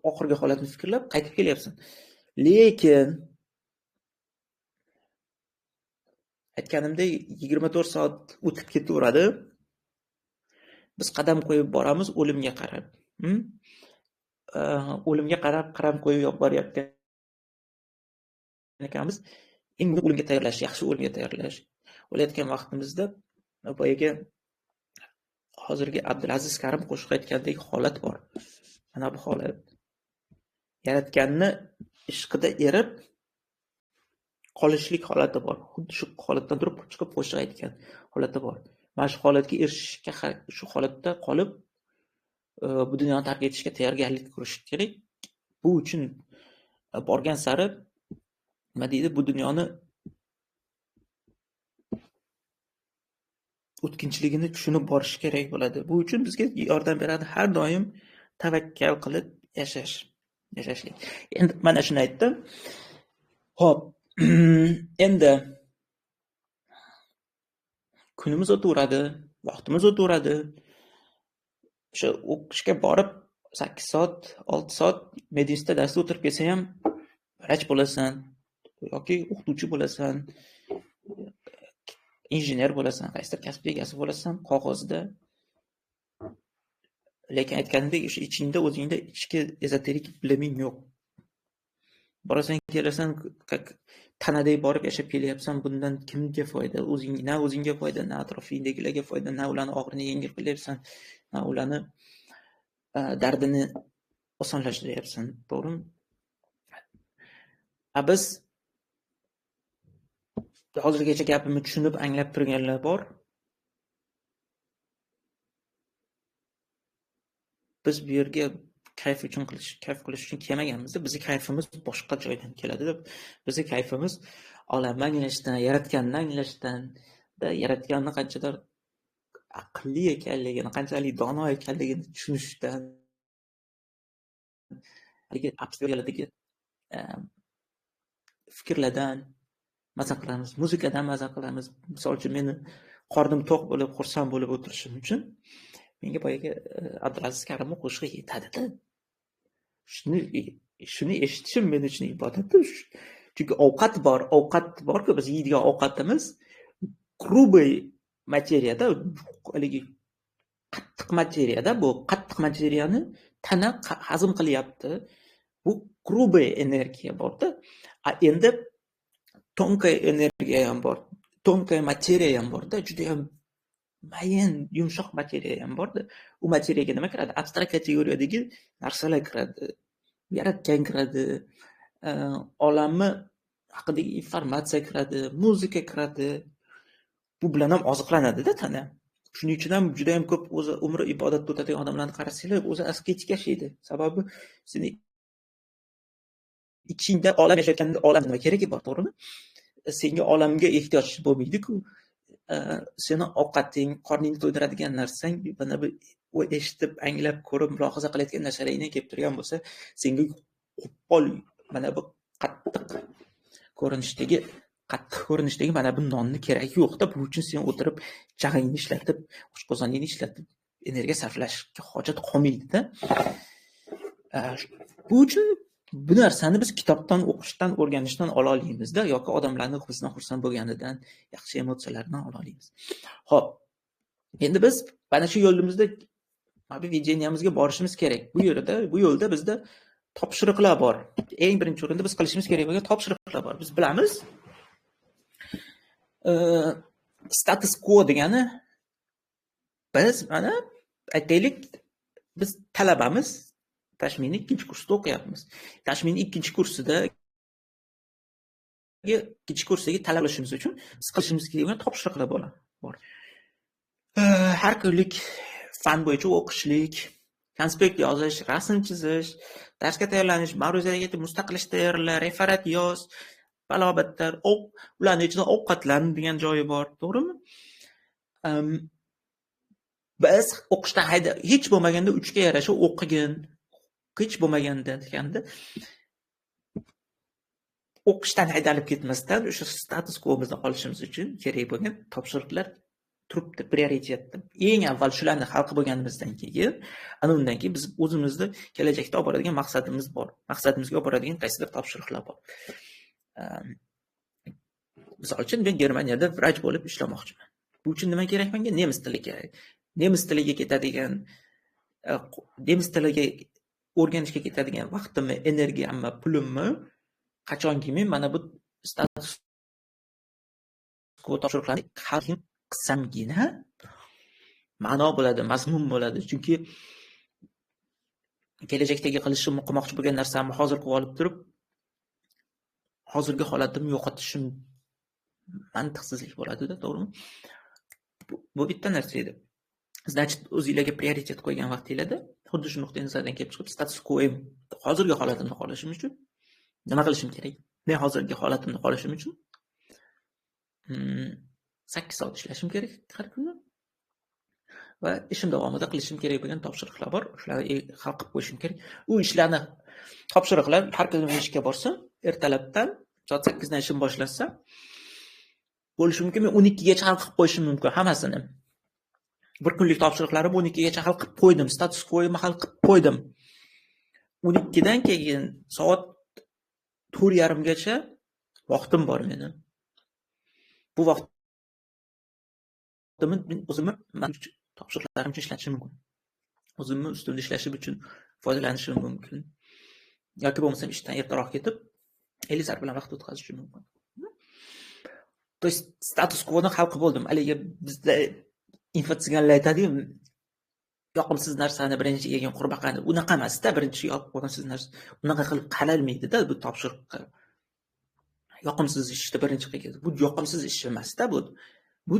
oxirgi holatni fikrlab qaytib kelyapsan. Lekin aytganimdek 24 soat o'tib ketaveradi. Biz qadam qo'yib boramiz o'limga qarab. O'limga qarab qadam qo'yib boryapti ekanmiz. Eng muhimi o'limga tayyorlash, yaxshi o'limga tayyorlash. O'layotgan vaqtimizda boyagi hozirgi Abdulaziz Karim qo'shiq aytgandek holat bor. Mana bu holat. Yaratganni ishqida erib qolishlik holati bor. Xuddi shu holatdan turib chiqib qo'shiq aytgan holati bor. Mana shu holatga erishishga, shu holatda qolib bu dunyoni tark etishga tayyorgarlik ko'rish kerak. Bu uchun borgan sari nima deydi, bu dunyoni o'tkinchiligini tushunib borish kerak bo'ladi. Bu uchun bizga yordam beradi har doim tavakkal qilib yashashlik. Endi mana shuni aytdim. Xo'p, endi kunimiz o'taveradi, vaqtimiz o'taveradi. O'sha o'qishga borib 8 soat, 6 soat medinstitutda darsda o'tirib kelsang ham vrach bo'lasan yoki o'qituvchi bo'lasan, injener bo'lasan, qaysidir kasb egasi bo'lasan qog'ozda. Lekin aytganimdek, o'sha ichingda o'zingda ichki ezoterik biliming yo'q. Borasan, kelasan, как Tanadek borib yashab kelyapsan, bundan kimga foyda? O'zing, na o'zingga foyda, na atrofingdagilarga foyda, na ularni og'irini yengil qilyapsan, na ularni dardini osonlashtiryapsan, to'g'rimi? A biz hozirgacha gapimni tushunib, anglab turganlar bor. Biz bu yerga kayf uchun qilish, kayf qilish uchun kelmaganmiz. Bizni kayfimiz boshqa joydan keladi. Bizni kayfimiz olamni anglashdan, yaratganni anglashdan, yaratganni qanchadir aqlli ekanligini, qanchalik dono ekanligini tushunishdan, haligi abstraktlardagi fikrlardan maza qilamiz, muzikadan maza qilamiz. Misol uchun, meni qornim to'q bo'lib, xursand bo'lib o'tirishim uchun menga boyagi Abdulaziz Karimov qo'shig'i yetadi-da. Shuni eshitishim men uchun ibodat. Chunki ovqat bor, ovqat bor-ku, biz yeydigan ovqatimiz грубый materiyada, haligi qattiq materiyada, bu qattiq materiyani tana hazm qilyapti. Bu грубый energiya bor-da. A endi тонкая energiya ham bor, тонкая materiya ham bor-da, juda ham mayin, yumshoq materiya ham bor-da. U materiyaga nima kiradi? Abstrakt kategoriyadagi narsalar kiradi. Yaratgan kiradi, olamni haqidagi informatsiya kiradi, muzika kiradi. Bu bilan ham oziqlanadi-da tana. Shuning uchun ham juda ham ko'p o'zi umri ibodatda o'tadigan odamlarni qarasanglar, o'zi asketik yashaydi. Sababi seni ichingda olam yashayotganda olam nima keragi bor, to'g'rimi? Senga olamga ehtiyoj bo'lmaydi-ku. Seni ovqating, qorningni to'ydiradigan narsang mana bu eshitib, anglab, ko'rib, mulohaza qilayotgan narsalaringdan kelib turgan bo'lsa, senga qo'pol mana bu qattiq ko'rinishdagi mana bu nonni keragi yo'q-da. Bu uchun sen o'tirib jag'ingni ishlatib, oshqozoningni ishlatib energiya sarflashga hojat qolmaydi-da. Bu uchun bu narsani biz kitobdan, o'qishdan, o'rganishdan ola olamizda yoki odamlarni bizdan xursand bo'lganidan, yaxshi emotsiyalardan ola olamiz. Xo'p, endi biz mana shu yo'limizda, mana bu videniямizga borishimiz kerak. Bu yerda, bu yo'lda bizda topshiriqlar bor. Eng birinchi o'rinda biz qilishimiz kerak bo'lgan topshiriqlar bor. Biz bilamiz, status quo degani biz mana aytaylik, biz talabamiz, Tashmini ikkinchi kursda o'qiyapmiz. Tashmini ikkinchi kursida ikkinchi kursdagi talab qilishimiz uchun biz qilishimiz kerak bo'lgan topshiriqlar bor. Har kunlik fan bo'yicha o'qishlik, konspekt yozish, rasm chizish, darsga tayyorlanish, ma'ruzalarga mustaqil ish tayyorla, referat yoz, balobatlar, ularning ichida ovqatlan degan joyi bor, to'g'rimi? Biz o'qishdan hayda hech bo'lmaganda 3 ga yarasha o'qigin. Hech bo'lmaganda deganda o'qishdan haydalib ketmasdan o'sha status quomizni olishimiz uchun kerak bo'lgan topshiriqlar turibdi, prioritetda. Eng avval shularni hal qilib bo'lganimizdan keyin, ana undan keyin biz o'zimizni kelajakda olib boradigan maqsadimiz bor. Maqsadimizga olib boradigan qaysidir topshiriqlar bor. Misol uchun, men Germaniyada vrach bo'lib ishlamoqchiman. Bu uchun nima kerak menga? Nemis tili kerak. Nemis tiliga ketadigan, nemis tiliga o'rganishga ketadigan vaqtimni, energiyamni, pulimni qachonki men mana bu status quo topshiriqlarni hal qilsamgina ma'no bo'ladi, mazmun bo'ladi. Chunki kelajakdagi qilishim, qilmoqchi bo'lgan narsamni hozir qilib olib turib, hozirgi holatimni yo'qotishim mantiqsizlik bo'ladi-da, to'g'rimi? Bu bitta narsa edi. Значит, o'zingizlarga prioritet qo'ygan vaqtingizda xuddi shu nuqtai nazardan kelib chiqib, status quo hozirgi holatimni qolishim uchun nima qilishim kerak? Men hozirgi holatimni qolishim uchun 8 soat ishlashim kerak har kuni va ishim davomida qilishim kerak bo'lgan topshiriqlar bor. Shularni hal qilib qo'yishim kerak. U ishlarni, topshiriqlar har kuni men ishga borsam, ertalabdan soat 8 dan ishim boshlansa, bo'lishi mumkin men 12 gacha hal qilib qo'yishim mumkin hammasini. Bir kunlik topshiriqlarimni 12 gacha hal qilib qo'ydim, status quoimni hal qilib qo'ydim. 12 dan keyin soat 4:30 gacha vaqtim bor meni. Bu vaqtimni men o'zimni topshiriqlarim uchun ishlatishim mumkin. O'zimni ustimda ishlashim uchun foydalanishim mumkin. Yoki bo'lmasam ishdan ertaroq ketib, Elizar bilan vaqt o'tkazishim mumkin. То есть status-quo'ni hal qilib bo'ldim. Haligi bizda инфоцыган lar aytadiyu, yoqimsiz narsani birinchi yegan qurbaqani. Unaqa emasda, birinchi yoqimsiz narsa unaqa qilib qaralmaydi-da bu topshiriqqa. Yoqimsiz ishni birinchi qilgan. Bu yoqimsiz ish emasda bu. Bu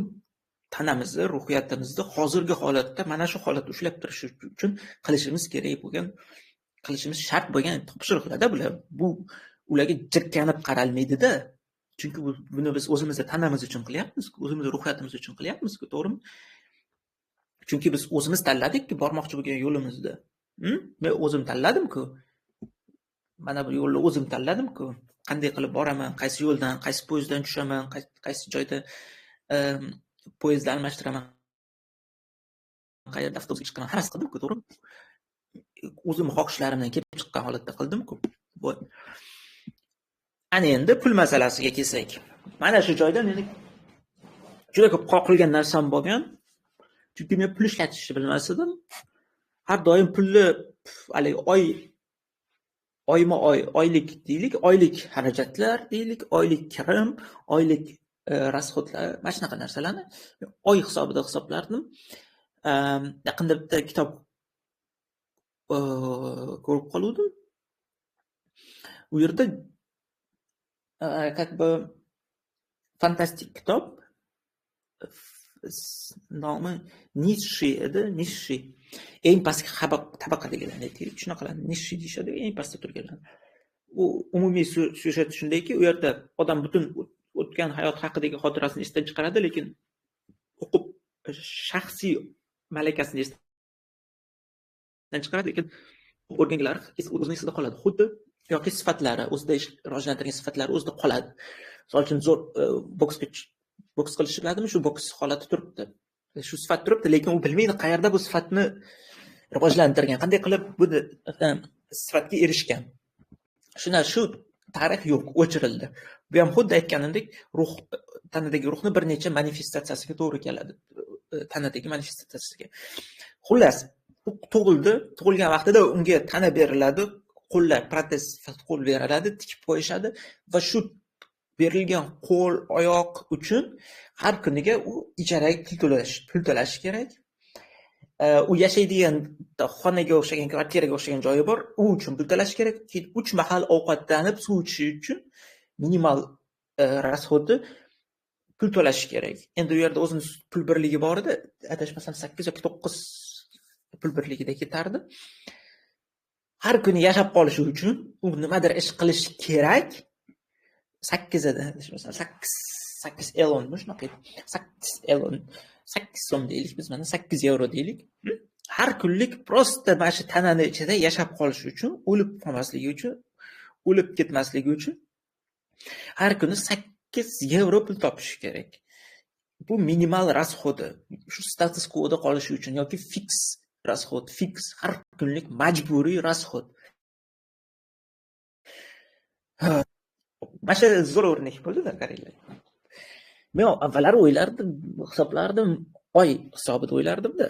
tanamizni, ruhiyatimizni hozirgi holatda, mana shu holatda ushlab turish uchun qilishimiz kerak bo'lgan, qilishimiz shart bo'lgan topshiriqlarda bular. Bu ularga jirkanib qaralmaydi-da. Chunki buni biz o'zimizni tanamiz uchun qilyapmiz, o'zimizni ruhiyatimiz uchun qilyapmiz-ku, to'g'rimi? Chunki biz o'zimiz tanladikki bormoqchi bo'lgan yo'limizda. Men o'zim tanladim-ku. Mana bu yo'lni o'zim tanladim-ku. Qanday qilib boraman, qaysi yo'ldan, qaysi poyezddan tushaman, qaysi joyda poyezdni almashtiraman, qayerda avtobusga chiqaman, hammasi qildim-ku, to'g'rimi? O'zim xohishlarimdan kelib chiqqan holatda qildim-ku. Ana endi pul masalasiga kelsak. Mana shu joyda meni juda ko'p qoqilgan narsam bo'lgan. Chunki men pul ishlatishni bilmas edim. Har doim pulni haligi oyma-oy, oylik deylik, oylik xarajatlar deylik, oylik kirim, oylik rasxodlar, mana shunaqa narsalarni oy hisobida hisoblardim. Yaqinda bitta kitob ko'rib qoluvdim. U yerda как бы fantastik kitob, nomi Низший edi, Низший. Eng pastki tabaqadagilarni aytaylik, shunaqalarni низший deyishadi, eng pastda turganlar. U umumiy syujet shundayki, u yerda odam butun o'tgan hayot haqidagi xotirasini esdan chiqaradi, lekin o'qib shaxsiy malakasini esdan chiqaradi, lekin o'rganganlari o'zini esida qoladi. Xuddi yoki sifatlari, o'zida rivojlantirgan sifatlari o'zida qoladi. Misol uchun zo'r boks qilishni biladimi, shu boks holati turibdi. Shu sifat turibdi, lekin u bilmaydi qayerda bu sifatni rivojlantirgan, qanday qilib bu sifatga erishgan. Shuna shu tarix yo'q, o'chirildi. Bu ham xuddi aytganimdek, ruh, tanadagi ruhni bir necha manifestatsiyasiga to'g'ri keladi. Tanadagi manifestatsiyasiga. Xullas, u tug'ildi, tug'ilgan vaqtida unga tana beriladi, qo'llar protez qo'l beriladi, tikib qo'yishadi va shu berilgan qo'l, oyoq uchun har kuniga u ijaraga pul to'lashi kerak. U yashaydigan xonaga o'xshagan, kvartiraga o'xshagan joyi bor, u uchun pul to'lash kerak. Keyin 3 mahal ovqatlanib suv ichish uchun minimal rasxodi pul to'lashi kerak. Endi u yerda o'zini pul birligi bor edi, adashmasam 8 yoki 9 pul birligida ketardi. Har kuni yashab qolishi uchun u nimadir ish qilishi kerak. 8 edi, adashmasam 8 elonmi shunaqa edi. 8 elon, 8 so'm deylik biz, mana 8 yevro deylik. Har kunlik prosta mana shu tanani ichida yashab qolish uchun, o'lib qolmasligi uchun, o'lib ketmasligi uchun har kuni 8 yevro pul topishi kerak. Bu minimal rasxodi, shu status quo'da qolishi uchun yoki fix rasxod, fix har kunlik majburiy rasxod. Mana shu zo'r o'rnak bo'ldi-da, qaranglar. Men avvallari o'ylardim, hisoblardim, oy hisobida o'ylardim-da.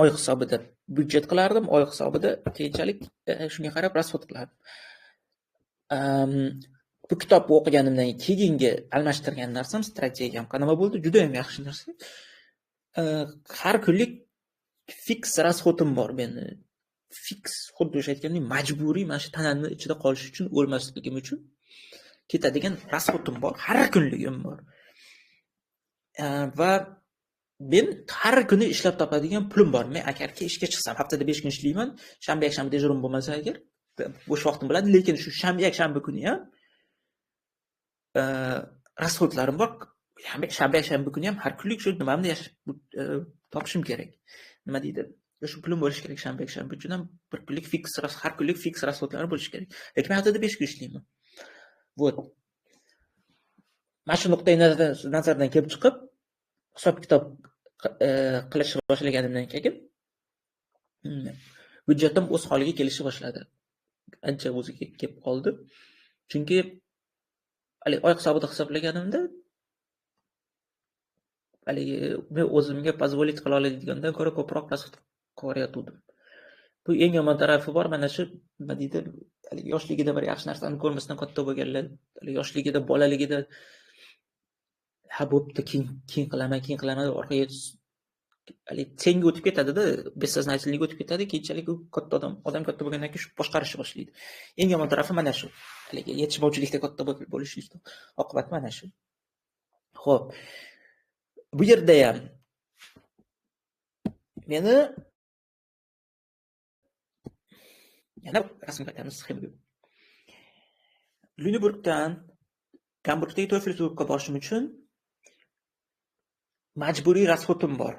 Oy hisobida byudjet qilardim, oy hisobida keyinchalik shunga qarab rasxod qilardim. Bu kitobni o'qiganimdan keyingi almashtirgan narsam strategiyam nima bo'ldi? Juda ham yaxshi narsa. Har kunlik fix rasxodim bor meni. Fix, xuddi o'sha aytgandek, majburiy mana shu tanamni ichida qolish uchun, o'lmasligim uchun ketadigan rasxodim bor, har kunligim bor. Va men har kuni ishlab topadigan pulim bor. Men agarki ishga chiqsam, haftada 5 kun ishlayman, shanba yakshanba dejurim bo'lmasa agar bo'sh vaqtim bo'ladi, lekin shu shanba yakshanba kuni ham rasxodlarim bor. Shanba yakshanba kuni ham har kunlik shu nimamni topishim kerak. Nima deydi? Shu pulim bo'lishi kerak shanba yakshanba uchun ham bir kunlik fix, har kunlik fix rasxodlarim bo'lishi kerak. Lekin men haftada 5 kun ishlayman. Вот. Mana shu nuqtai nazardan kelib chiqib, hisob-kitob qilishni boshlaganimdan keyin byudjetim o'z holiga kelishni boshladi. Ancha o'ziga kelib qoldi. Chunki haligi oy hisobida hisoblaganimda haligi men o'zimga позволить qila oladigandan ko'ra ko'proq rasxod qilayotgandim. Bu eng yomon tarafi bor, mana shu nima deydi, haligi yoshligida bir yaxshi narsani ko'rmasdan katta bo'lganlar, haligi yoshligida, bolaligida Ha bo'pti, keyin qilaman, keyin qilaman, orqaga haligi senga o'tib ketadi-da, бессознательный ga o'tib ketadi, keyinchalik u katta odam katta bo'lgandan keyin shu boshqarishni boshlaydi. Eng yomon tarafi mana shu. Haligi yetishmovchilikda katta bo'lishlik oqibati mana shu. Xo'p. Bu yerda ham meni yana rasmga qaytamiz, sxemaga. Lüneburgdan Gamburgdagi Teufelsburgga borishim uchun majburiy rasxotim bor.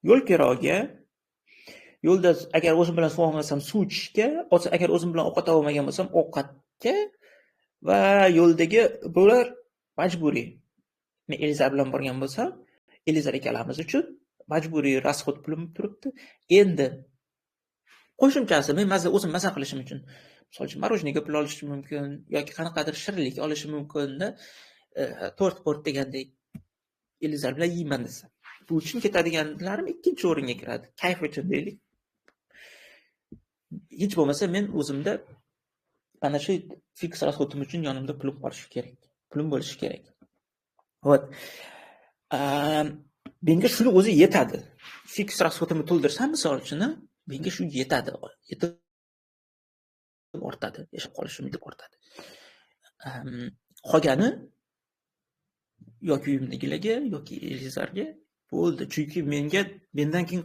Yo'l kiroga, yo'lda agar o'zim bilan suv olmasam suv ichishga, agar o'zim bilan ovqat olmagan bo'lsam ovqatga va yo'ldagi bular majburiy. Men Elizar bilan borgan bo'lsam, Elizar ikkalamiz uchun majburiy rasxod pulim turibdi. Endi qo'shimchasi men o'zim maza qilishim uchun, misol uchun morojniga pul olishim mumkin yoki qanaqadir shirinlik olishim mumkin-da, tort-port degandek Elizar bilan yeyman desam. Bu uchun ketadiganlarim ikkinchi o'ringa kiradi. Kayf uchun deylik. Hech bo'lmasa men o'zimda mana shu fiks rasxodim uchun yonimda pulim borishi kerak. Pulim bo'lishi kerak. Вот. Menga shuni o'zi yetadi. Fiks rasxodimni to'ldirsam, misol uchun, menga shu yetadi. Yetib ortadi, yashab qolishim deb ortadi. Qolgani yoki uyimdagilarga yoki Elizarga bo'ldi. Chunki mendan keyin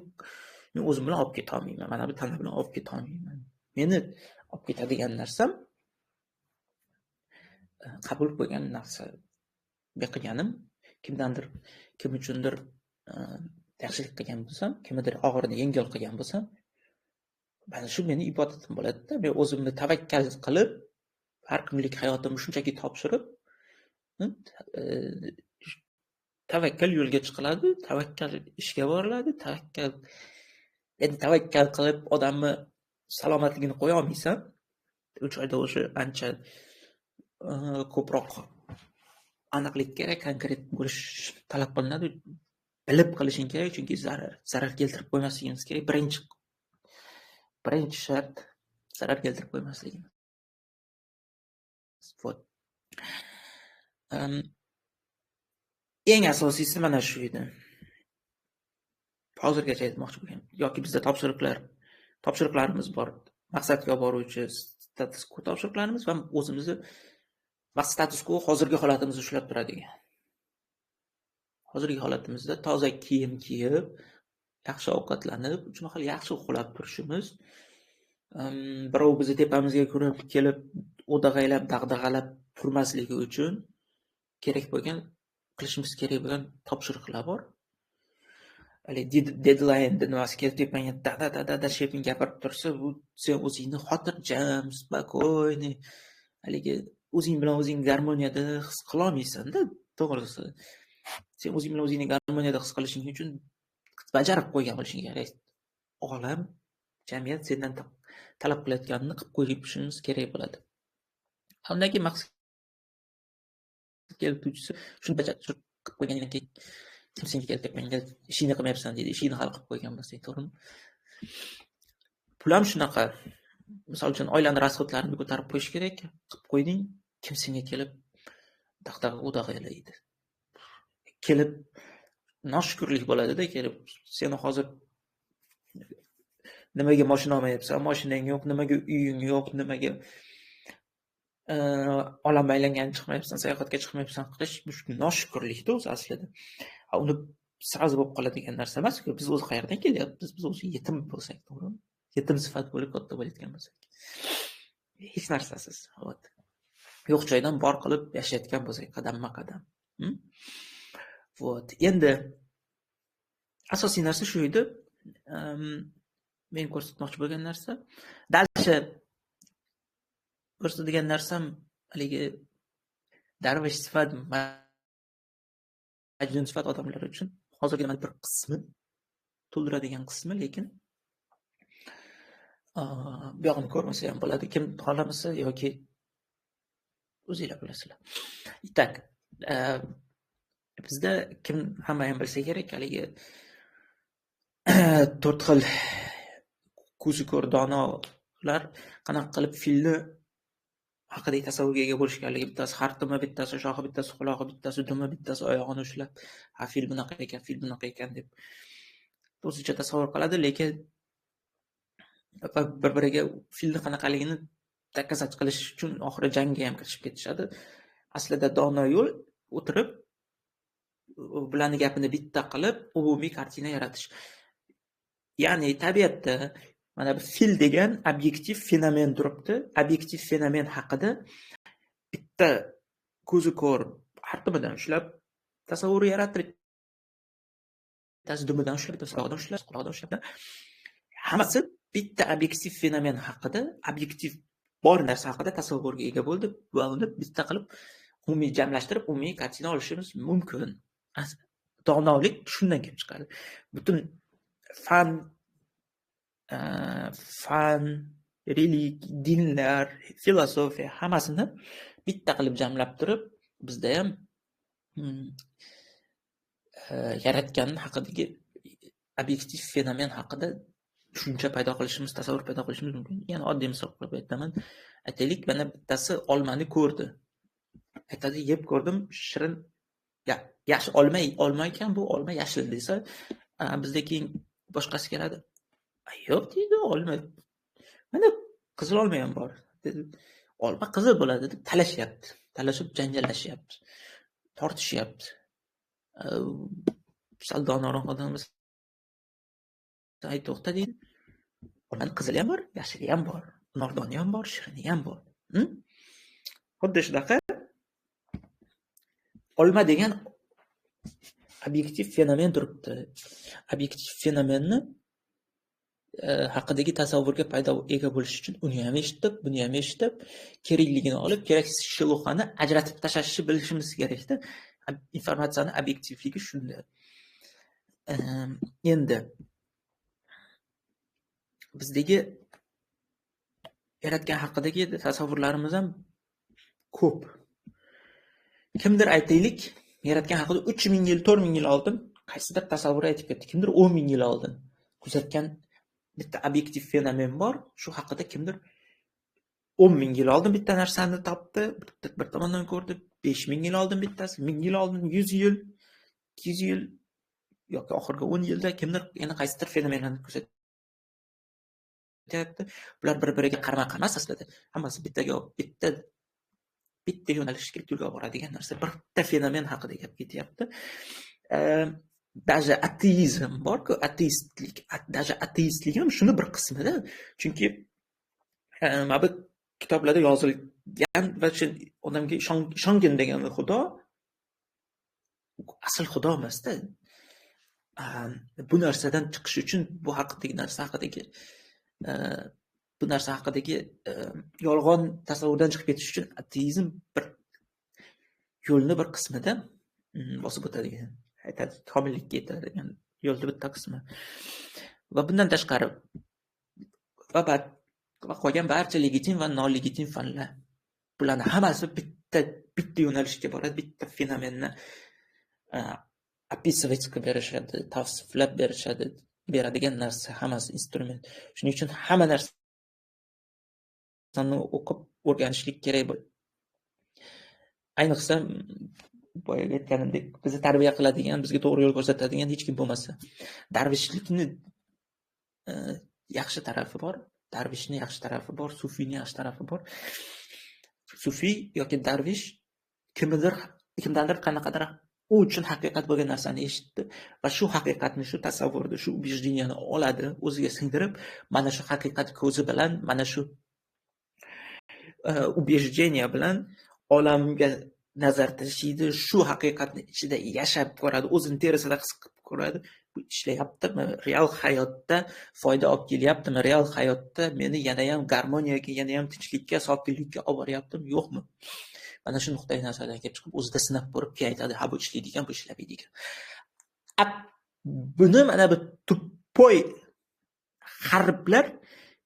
men o'zim bilan olib keta olmayman. Mana bu tana bilan olib keta olmayman. Meni olib ketadigan narsam qabul qilgan narsa. Qilganim, kimdandir, kim uchundir yaxshilik qilgan bo'lsam, kimnidir og'irini yengil qilgan bo'lsam, mana shu meni ibodatim bo'ladi-da. Men o'zimni tavakkal qilib, har kunlik hayotimni shunchaki topshirib, tavakkal yo'lga chiqiladi, tavakkal ishga boriladi, tavakkal endi tavakkal qilib odamni salomatligini qo'ya olmaysan. 3 oyda o'sha ancha ko'proq aniqlik kerak, konkret bo'lish talab qilinadi. Bilib qilishing kerak, chunki zarar keltirib qo'ymasligimiz kerak. Birinchi shart zarar keltirib qo'ymasligimiz. Вот. Eng asosiysi mana shu edi. Hozirgacha aytmoqchi bo'lgan yoki bizda topshiriqlarimiz bor. Maqsadga boruvchi status quo topshiriqlarimiz va o'zimizni status quo hozirgi holatimizni ushlab turadigan. Hozirgi holatimizda toza kiyim kiyib, yaxshi ovqatlanib, uch mahal yaxshi uxlab turishimiz, birov bizni tepamizga ko'rib kelib o'dag'aylab, dag'dag'alab turmasligi uchun kerak bo'lgan, qilishimiz kerak bo'lgan topshiriqlar bor. Hali deadline nimasi kelib tepangga da shefing gapirib tursa, bu sen o'zingni xotirjam, spokойный, haligi o'zing bilan o'zing garmoniyada his qila olmaysan-da, to'g'risi. Sen o'zing bilan o'zingni garmoniyada his qilishing uchun bajarib qo'ygan bo'lishing kerak. Olam, jamiyat sendan talab qilayotganini qilib qo'yishimiz kerak bo'ladi. Undan keyin maqsad kelib tushsa, shuni bajarib qilib qo'ygandan keyin kim senga kelib tepangga ishingni qilmayapsan deydi, ishingni hal qilib qo'ygan bo'lsang, to'g'rimi? Pul ham shunaqa. Misol uchun oilani rasxodlarini ko'tarib qo'yish kerak, qilib qo'yding, kim senga kelib dag'dag'a o'dag'aylaydi. Kelib noshukrlik bo'ladida, kelib seni hozir nimaga mashina olmayapsan, mashinang yo'q, nimaga uying yo'q, nimaga olam aylangani chiqmayapsan, sayohatga chiqmayapsan qilish bu noshukrlikda o'zi aslida. Uni sразу bo'lib qoladigan narsa emas-ku. Biz o'zi qayerdan kelyapmiz? Biz o'zi yetim bo'lsak, to'g'rimi? Yetim sifat bo'lib katta bo'layotgan bo'lsak. Hech narsasiz. Вот. Yo'q joydan bor qilib yashayotgan bo'lsak, qadamma-qadam. Вот. Endi asosiy narsa shu edi. Men ko'rsatmoqchi bo'lgan narsa. Дальше ko'rsatadigan narsam haligi darvish sifat, majnun sifat odamlar uchun hozirgi bir qismi to'ldiradigan qismi, lekin bu yog'ini ko'rmasa ham bo'ladi. Kim xohlamasa yoki o'zinglar bilasizlar. Itak, bizda kim hamma ham bilsa kerak, haligi 4 xil ko'zi ko'r donolar qanaqa qilib filni haqidagi tasavvurga ega bo'lishganligi, bittasi xartumi, bittasi shoxi, bittasi qulog'i, bittasi dumi, bittasi oyog'ini ushlab, ha, fil bunaqa ekan, fil bunaqa ekan deb o'zicha tasavvur qiladi, lekin bir-biriga filni qanaqaligini доказать qilish uchun oxiri jangga ham kirishib ketishadi. Aslida dono yo'l o'tirib bularni gapini bitta qilib umumiy kartina yaratish. Ya'ni tabiatda mana bu fil degan obyektiv fenomen turibdi. Obyektiv fenomen haqida bitta ko'zi ko'r xartumidan ushlab tasavvur yaratdi, bittasi dumidan ushlab, bittasi oyog'idan ushlab, qulog'idan ushlab, hammasi bitta obyektiv fenomen haqida, obyektiv bor narsa haqida tasavvurga ega bo'ldi va uni bitta qilib umumiy jamlashtirib, umumiy kartina olishimiz mumkin. Donolik shundan kelib chiqadi. Butun fan, relik, dinlar, filosofiya hammasini bitta qilib jamlab turib, bizda ham yaratgan haqidagi obyektiv fenomen haqida tushuncha paydo qilishimiz, tasavvur paydo qilishimiz mumkin. Yana oddiy misol qilib aytaman. Aytaylik, mana bittasi olmani ko'rdi. Aytadi, yeb ko'rdim, shirin, yaxshi olma ekan, bu olma yashil desa, bizda keyin boshqasi keladi. Yo'q deydi, olma. Mana qizil olma ham bor. Olma qizil bo'ladi deb talashyapti. Talashib janjallashyapti. Tortishyapti. Sal donoron odamimiz ay to'xta deydi. Olmani qizili ham bor, yashili ham bor, nordoni ham bor, shirini ham bor. Xuddi shunaqa olma degan obyektiv fenomen turibdi. Obyektiv fenomenni haqidagi tasavvurga paydo ega bo'lish uchun uni ham eshitib, buni ham eshitib, kerakligini olib, keraksiz shiluxani ajratib tashlashni bilishimiz kerakda. Informatsiyani obyektivligi shunda. Endi bizdagi yaratgan haqidagi tasavvurlarimiz ham ko'p. Kimdir aytaylik, yaratgan haqida 3000 yil, 4000 yil oldin qaysidir tasavvur aytib ketdi. Kimdir 10 000 yil oldin kuzatgan bitta obyektiv fenomen bor. Shu haqida kimdir 10 000 yil oldin bitta narsani topdi, bir tomondan ko'rdi, 5000 yil oldin bittasi, 1000 yil oldin, 100 yil, 200 yil yoki oxirgi 10 yilda kimdir yana qaysidir fenomenni kuzatyapti. Bular bir-biriga qarama-qarshi emas aslida. Hammasi bitta yo'nalishga yo'lga boradigan narsa, bitta fenomen haqida gap ketyapti. Даже ateizm bor-ku, ateistlik, даже ateistlik ham shuni bir qismida. Chunki mana bu kitoblarda yozilgan va odamga ishongin degan xudo asl xudo emas-da. Bu narsadan chiqish uchun bu haqidagi narsa haqidagi bu narsa haqidagi yolg'on tasavvurdan chiqib ketish uchun ateizm bir yo'lni bir qismida bosib o'tadigan, aytadi, komillikka yetadigan yo'lni bitta qismi. Va bundan tashqari va qolgan barcha legitim va nolegitim fanlar, bularni hammasi bitta yo'nalishga boradi, bitta fenomenni описывать qilib berishadi, tavsiflab berishadi, beradigan narsa hammasi instrument. Shuning uchun hamma narsani o'qib o'rganishlik kerak. Ayniqsa boya aytganimdek, bizni tarbiya qiladigan, bizga to'g'ri yo'l ko'rsatadigan hech kim bo'lmasa. Darvishlikni yaxshi tarafi bor, darvishni yaxshi tarafi bor, sufiyni yaxshi tarafi bor. Sufiy yoki darvish kimdandir qanaqadir u uchun haqiqat bo'lgan narsani eshitdi va shu haqiqatni, shu tasavvurni, shu убеждениeni oladi, o'ziga singdirib, mana shu haqiqat ko'zi bilan, mana shu убеждение bilan olamga nazar tashlaydi, shu haqiqatni ichida yashab ko'radi, o'zini terisida his qilib ko'radi. Bu ishlayaptimi? Real hayotda foyda olib kelyaptimi? Real hayotda meni yana ham garmoniyaga, yana ham tinchlikka, sokinlikka olib boryaptimi, yo'qmi? Mana shu nuqtai nazardan kelib chiqib, o'zida sinab ko'rib keyin aytadi, ha bu ishlaydi ekan, bu ishlamaydi ekan. Buni mana bu tupoy g'arblar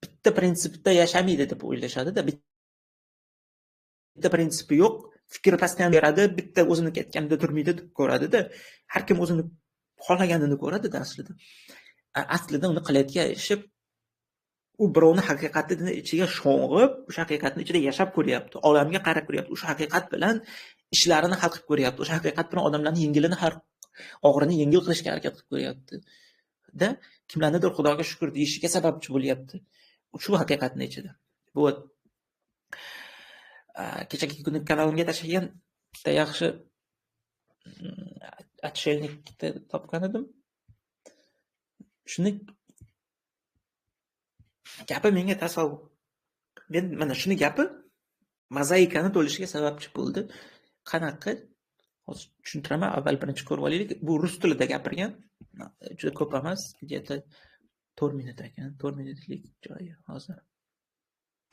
bitta prinsipda yashamaydi deb o'ylashadi-da, bitta prinsipi yo'q, fikri pastdan beradi, bitta o'zini ketganida turmaydi deb ko'radi-da. Har kim o'zini xohlaganini ko'radi-da aslida. Aslida uni qilayotgan ishi U birovni haqiqatini ichiga sho'ng'ib, o'sha haqiqatni ichida yashab ko'ryapti, olamga qarab ko'ryapti, o'sha haqiqat bilan ishlarini hal qilib ko'ryapti, o'sha haqiqat bilan odamlarning yengilini har og'irini yengil qilishga harakat qilib ko'ryapti. Da kimlarnidir Xudoga shukr deyishiga sababchi bo'lyapti. Shu haqiqatni ichida. Bu kechagi kuni kanalimga tashlagan bitta yaxshi отшельникni topgan edim. Shuni gapi menga tasavvur. Men mana shuni gapi mozaikani to'lishiga sababchi bo'ldi. Qanaqa? Hozir tushuntiraman. Avval birinchi ko'rib olaylik. Bu rus tilida gapirgan. Juda ko'p emas, где-то 4 minut ekan. 4 minutlik joyi hozir.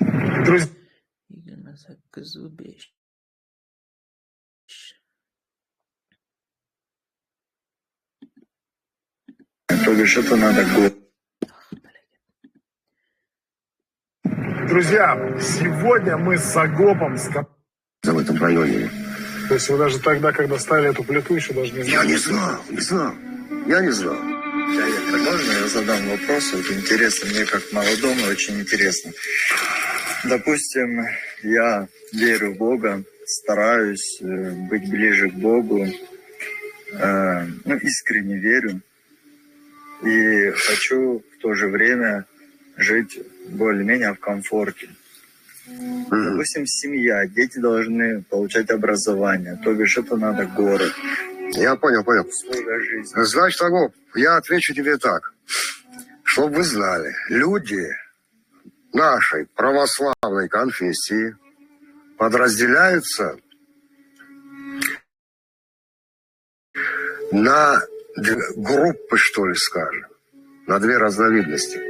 28:05. То бишь это надо год. Друзья, сегодня мы с Агопом в этом районе. То есть вы даже тогда, когда ставили эту плиту, еще даже не знали? Я не знал, не знал. Я не знал. Можно я задам вопрос? Вот интересно, мне как молодому очень интересно. Допустим, я верю в Бога, стараюсь быть ближе к Богу, ну, искренне верю. И хочу в то же время жить более-менее в комфорте. Допустим, семья, дети должны получать образование, то бишь это надо город. Я понял, понял. Условия жизни. Значит, Агоп, я отвечу тебе так. Чтобы вы знали, люди нашей православной конфессии подразделяются на группы, что ли, скажем, на две разновидности.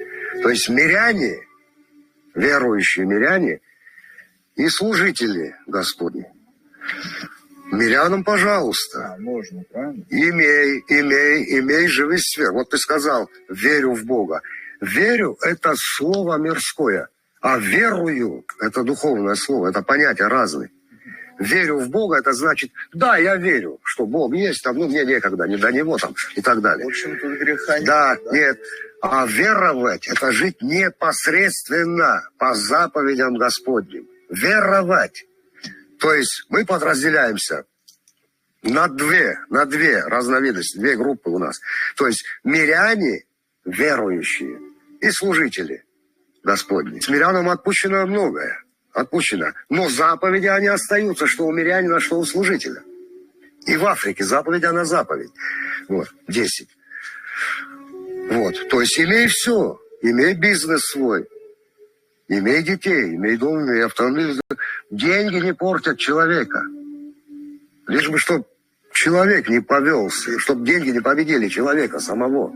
То есть миряне, верующие миряне и служители Господни. Мирянам, пожалуйста. А, можно, правильно? Имей, живи сфер. Вот ты сказал, верю в Бога. Верю – это слово мирское, а верую – это духовное слово, это понятия разные. Верю в Бога – это значит, да, я верю, что Бог есть, там, ну, мне некогда, не до Него там и так далее. В общем, тут греха нет. Да, нет. А веровать – это жить непосредственно по заповедям Господним. Веровать. То есть мы подразделяемся на две разновидности, две группы у нас. То есть миряне, верующие, и служители Господни. С мирянам отпущено многое. Отпущено. Но заповеди, они остаются, что у мирянина, что у служителя. И в Африке заповедь, она заповедь. Вот, 10. Вот, то есть имей все. Имей бизнес свой. Имей детей, имей дом, имей автомобиль. Деньги не портят человека. Лишь бы, чтоб человек не повелся, чтоб деньги не победили человека самого.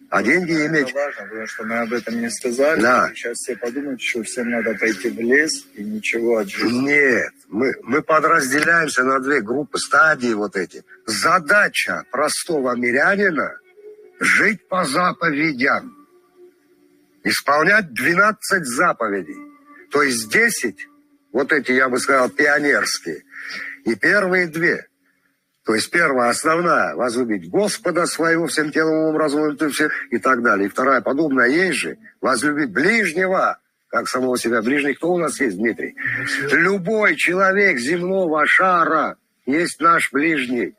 А деньги это иметь... важно, потому что мы об этом не сказали. Да. Сейчас все подумают, что всем надо пойти в лес и ничего от жизни. Нет, мы подразделяемся на две группы, стадии вот эти. Задача простого мирянина – жить по заповедям. Исполнять 12 заповедей. То есть 10, вот эти, я бы сказал, пионерские. И первые две. То есть первая, основная, возлюбить Господа своего всем телом, умом, разумом и так далее. И вторая, подобная ей же, возлюбить ближнего, как самого себя. Ближний кто у нас есть, Дмитрий? Любой человек земного шара есть наш ближний.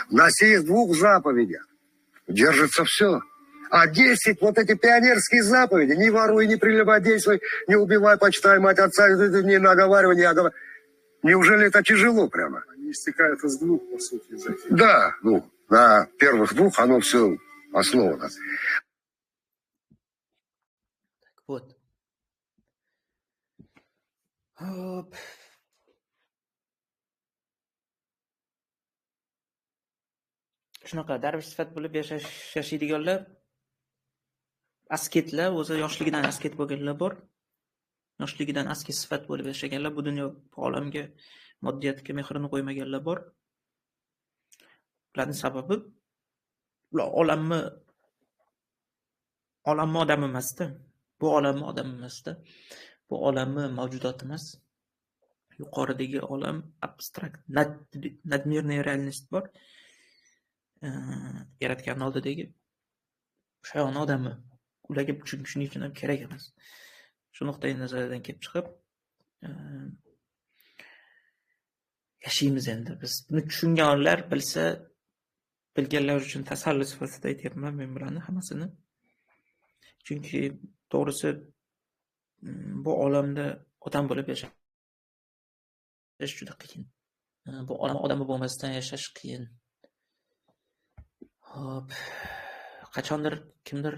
На сих двух заповедях держится все. А 10 вот эти пионерские заповеди: не воруй, не прелюбодействуй, не убивай, почитай мать отца, не наговаривай, не оговаривай. Неужели это тяжело прямо? Они истекают из двух, по сути, из этих. Да, ну, на первых двух оно все основано. Так вот. Hop. Shunaqa darvish sifat bo'lib yashaydiganlar, asketlar, o'zi yoshligidan asket bo'lganlar bor. Yoshligidan asket sifat bo'lib yashaganlar, bu dunyo, bu olamga, moddiyatga mehrini qo'ymaganlar bor. Ularning sababi ular olamni odami emasda. Bu olamni odami emasda. Bu olamni mavjudoti emas. Yuqoridagi olam abstrakt, nadmirniy realnost bor. Yaratgan oldidagi o'sha odami. Ularga shuning uchun ham kerak emas. Shu nuqtai nazardan kelib chiqib yashaymiz endi. Biz buni tushunganlar bilsa, bilganlar uchun tasalli sifatida aytyapman men bularni hammasini. Chunki to'g'risi bu olamda odam bo'lib yashash juda qiyin. Bu olam odami bo'lmasdan yashash qiyin. Xo'p, qachondir kimdir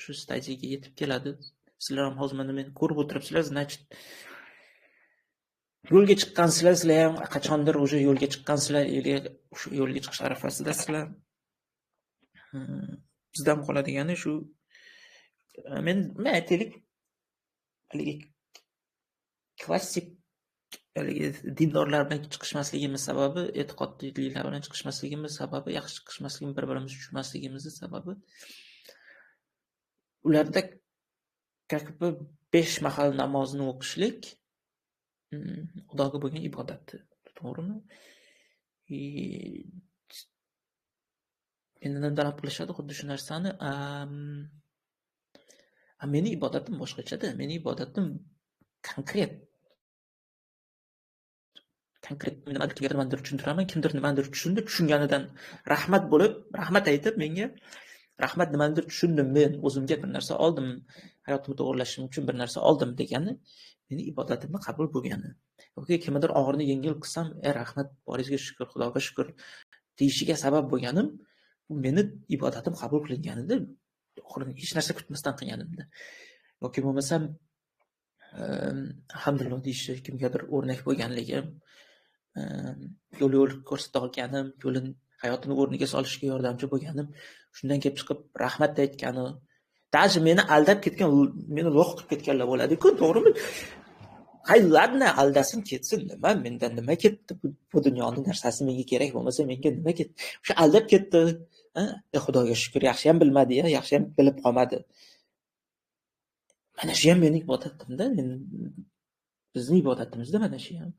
shu stadiyaga yetib keladi. Sizlar ham hozir mana meni ko'rib o'tiribsizlar, значит yo'lga chiqqansizlar, sizlar ham qachondir o'sha yo'lga chiqqansizlar, shu yo'lga chiqish arafasidasizlar. Bizdan qoladigani shu, men aytaylik, haligi klassik haligi dindorlar bilan chiqishmasligimiz sababi, e'tiqodlilar bilan chiqishmasligimiz sababi, yaxshi chiqishmasligimiz, bir-birimizni tushunmasligimizni sababi, ularda как бы 5 mahal namozni o'qishlik Xudoga bo'lgan ibodat, to'g'rimi? Mendan talab qilishadi xuddi shu narsani. Meni ibodatim boshqachada, meni ibodatim konkret. Konkret nimadir tushuntiraman, kimdir nimanidir tushundi, tushunganidan rahmat bo'lib, rahmat aytib menga, rahmat, nimanidir tushundim, men o'zimga bir narsa oldim, hayotimni to'g'rilashim uchun bir narsa oldim degani meni ibodatimni qabul bo'lgani. Yoki kimnidir og'irini yengil qilsam, rahmat, boringizga shukr, Xudoga shukr deyishiga sabab bo'lganim, bu meni ibodatim qabul qilinganida, oxirini hech narsa kutmasdan qilganimda. Yoki bo'lmasam alhamdulillah deyishi, kimgadir o'rnak bo'lganligim, yo'l ko'rsata olganim, yo'lini, hayotini o'rniga solishga yordamchi bo'lganim, shundan kelib chiqib rahmat aytgani, даже meni aldab ketgan, meni lo'q qilib ketganlar bo'ladi-ku, to'g'rimi? Hay, ladna, aldasin ketsin, nima mendan nima ketdi? Bu dunyoning narsasi menga kerak bo'lmasa menga nima ketdi? O'sha aldab ketdi. Xudoga shukr, yaxshi ham bilmadi, ya, yaxshi ham bilib qolmadi. Mana shu ham mening ibodatimda, bizning ibodatimizda mana shu ham.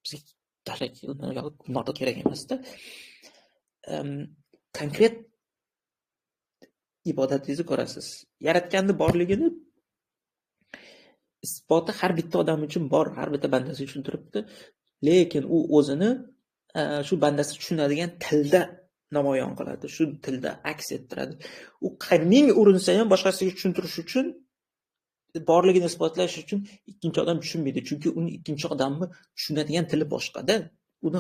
Bizga kerak emasda. Konkret ibodatingizni ko'rasiz. Yaratganning borligini isboti har bitta odam uchun bor, har bitta bandasi uchun turibdi. Lekin u o'zini shu bandasi tushunadigan tilda namoyon qiladi, shu tilda aks ettiradi. U ming urinsa ham boshqasiga tushuntirish uchun, borligini isbotlash uchun ikkinchi odam tushunmaydi. Chunki uni ikkinchi odamni tushunadigan tili boshqada, uni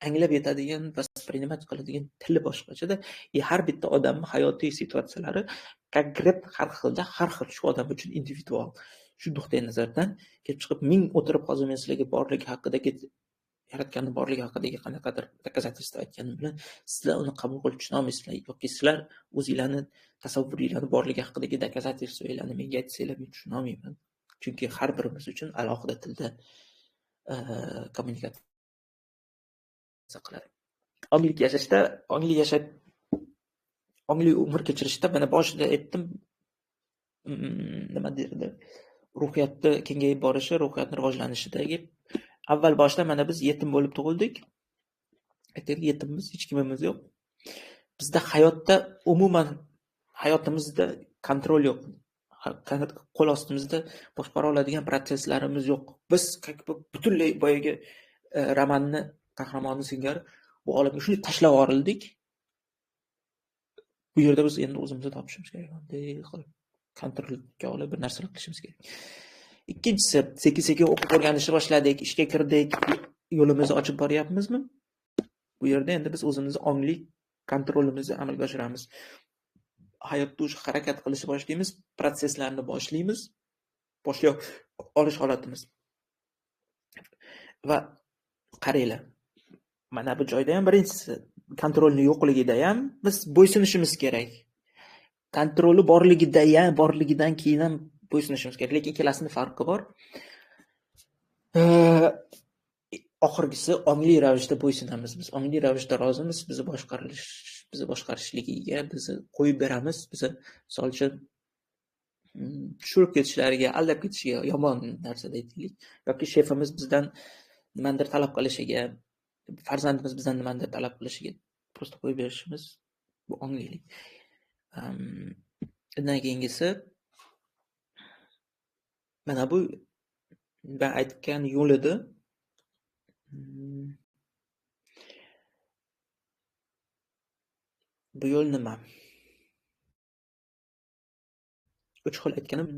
anglab yetadigan, воспринимать qiladigan tili boshqachada. Har bitta odamning hayotiy situatsiyalari konkret har xilda, har xil, shu odam uchun individual. Shu nuqtai nazardan kelib chiqib, ming o'tirib hozir men sizlarga borligi haqidagi, yaratganning borligi haqidagi qanaqadir доказательство aytganim bilan sizlar uni qabul qilib tushuna olmaysizlar, yoki sizlar o'zinglarni tasavvuringlarni borligi haqidagi доказательствоlarni menga aytsanglar, men tushuna olmayman. Chunki har birimiz uchun alohida tilda kommunikatsiya qiladi. Ongli yashashda, ongli yashab, ongli umr kechirishda mana boshida aytdim, nima derdi, ruhiyatni kengayib borishi, ruhiyatni rivojlanishidagi avval boshda mana biz yetim bo'lib tug'ildik. Aytaylik, yetimmiz, hech kimimiz yo'q. Bizda hayotda umuman hayotimizda kontrol yo'q. Qo'l ostimizda boshqara oladigan protsesslarimiz yo'q. Biz butunlay boyagi romanni qahramoni singari bu olamga shunday tashlab yuborildik. Bu yerda biz endi o'zimizni topishimiz kerak. Bunday qilib kontrolga olib bir narsalar qilishimiz kerak. Ikkinchisi, sekin-sekin o'qib o'rganishni boshladik, ishga kirdik, yo'limizni ochib boryapmizmi? Bu yerda endi biz o'zimizni ongli kontrolimizni amalga oshiramiz. Hayotda o'sha harakat qilishni boshlaymiz, protsesslarni boshlaymiz, boshlay olish holatimiz. Va qaranglar, mana bu joyda ham birinchisi kontrolni yo'qligida ham biz bo'ysunishimiz kerak. Kontroli borligida ham, borligidan keyin ham bo'ysunishimiz kerak. Lekin ikkalasining farqi bor. Oxirgisi ongli ravishda bo'ysunamiz. Biz ongli ravishda rozimiz, bizni boshqarilish, bizni boshqarishligiga bizni qo'yib beramiz. Bizni misol uchun tushirib ketishlariga, aldab ketishiga, yomon narsada aytaylik, yoki shefimiz bizdan nimadir talab qilishiga, farzandimiz bizdan nimadir talab qilishiga Просто qo'yib berishimiz bu onglilik. Undan keyingisi mana bu ben aytgan yo'l edi. Bu yo'l nima? Uch xil aytganim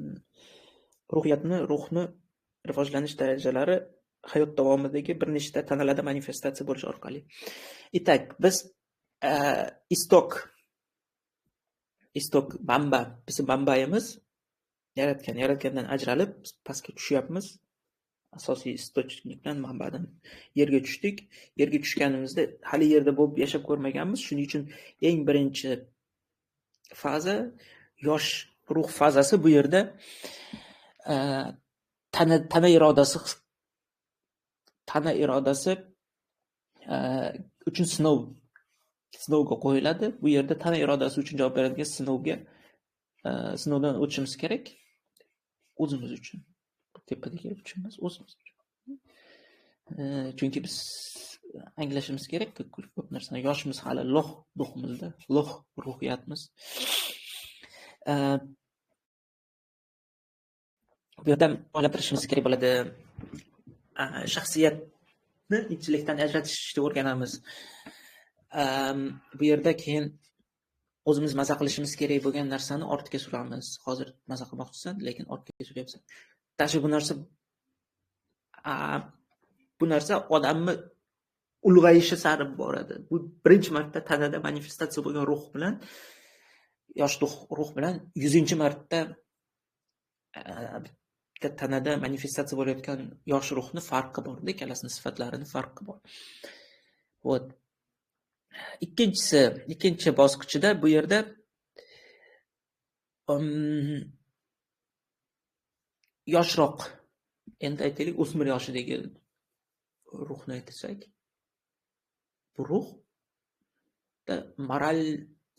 ruhiyatni, ruhni rivojlanish darajalari hayot davomidagi bir nechta tanalarda manifestatsiya bo'lishi orqali. Itak, biz istok manba, biz manbayimiz yaratgandan ajralib pastga tushyapmiz. Asosiy istochnikdan, manbadan yerga tushdik. Yerga tushganimizda hali yerda bo'lib yashab ko'rmaganmiz. Shuning uchun eng birinchi faza yosh ruh fazasi. Bu yerda tana irodasi uchun sinovga qo'yiladi. Bu yerda tana irodasi uchun javob beradigan sinovdan o'tishimiz kerak o'zimiz uchun. Tepadagi uchun emas, o'zimiz uchun. Chunki biz anglashimiz kerak ko'p narsani. Yoshimiz hali, loh ruhimizda, loh ruhiyatimiz. Bu yerda o'ylantirishimiz kerak bo'ladi. Shaxsiyatni intellektdan ajratishni o'rganamiz. Bu yerda keyin o'zimiz maza qilishimiz kerak bo'lgan narsani ortga suramiz. Hozir maza qilmoqchisan, lekin ortga suryapsan. Tashi bu narsa odamni ulg'ayishi sari boradi. Bu birinchi marta tanada manifestatsiya bo'lgan ruh bilan, yosh ruh bilan 100-marta bitta tanada manifestatsiya bo'layotgan yosh ruhni farqi bor-da, ikkalasini sifatlarini farqi bor. Вот. Ikkinchi bosqichida bu yerda yoshroq, endi aytaylik o'smir yoshidagi ruhni aytsak, bu ruhda moral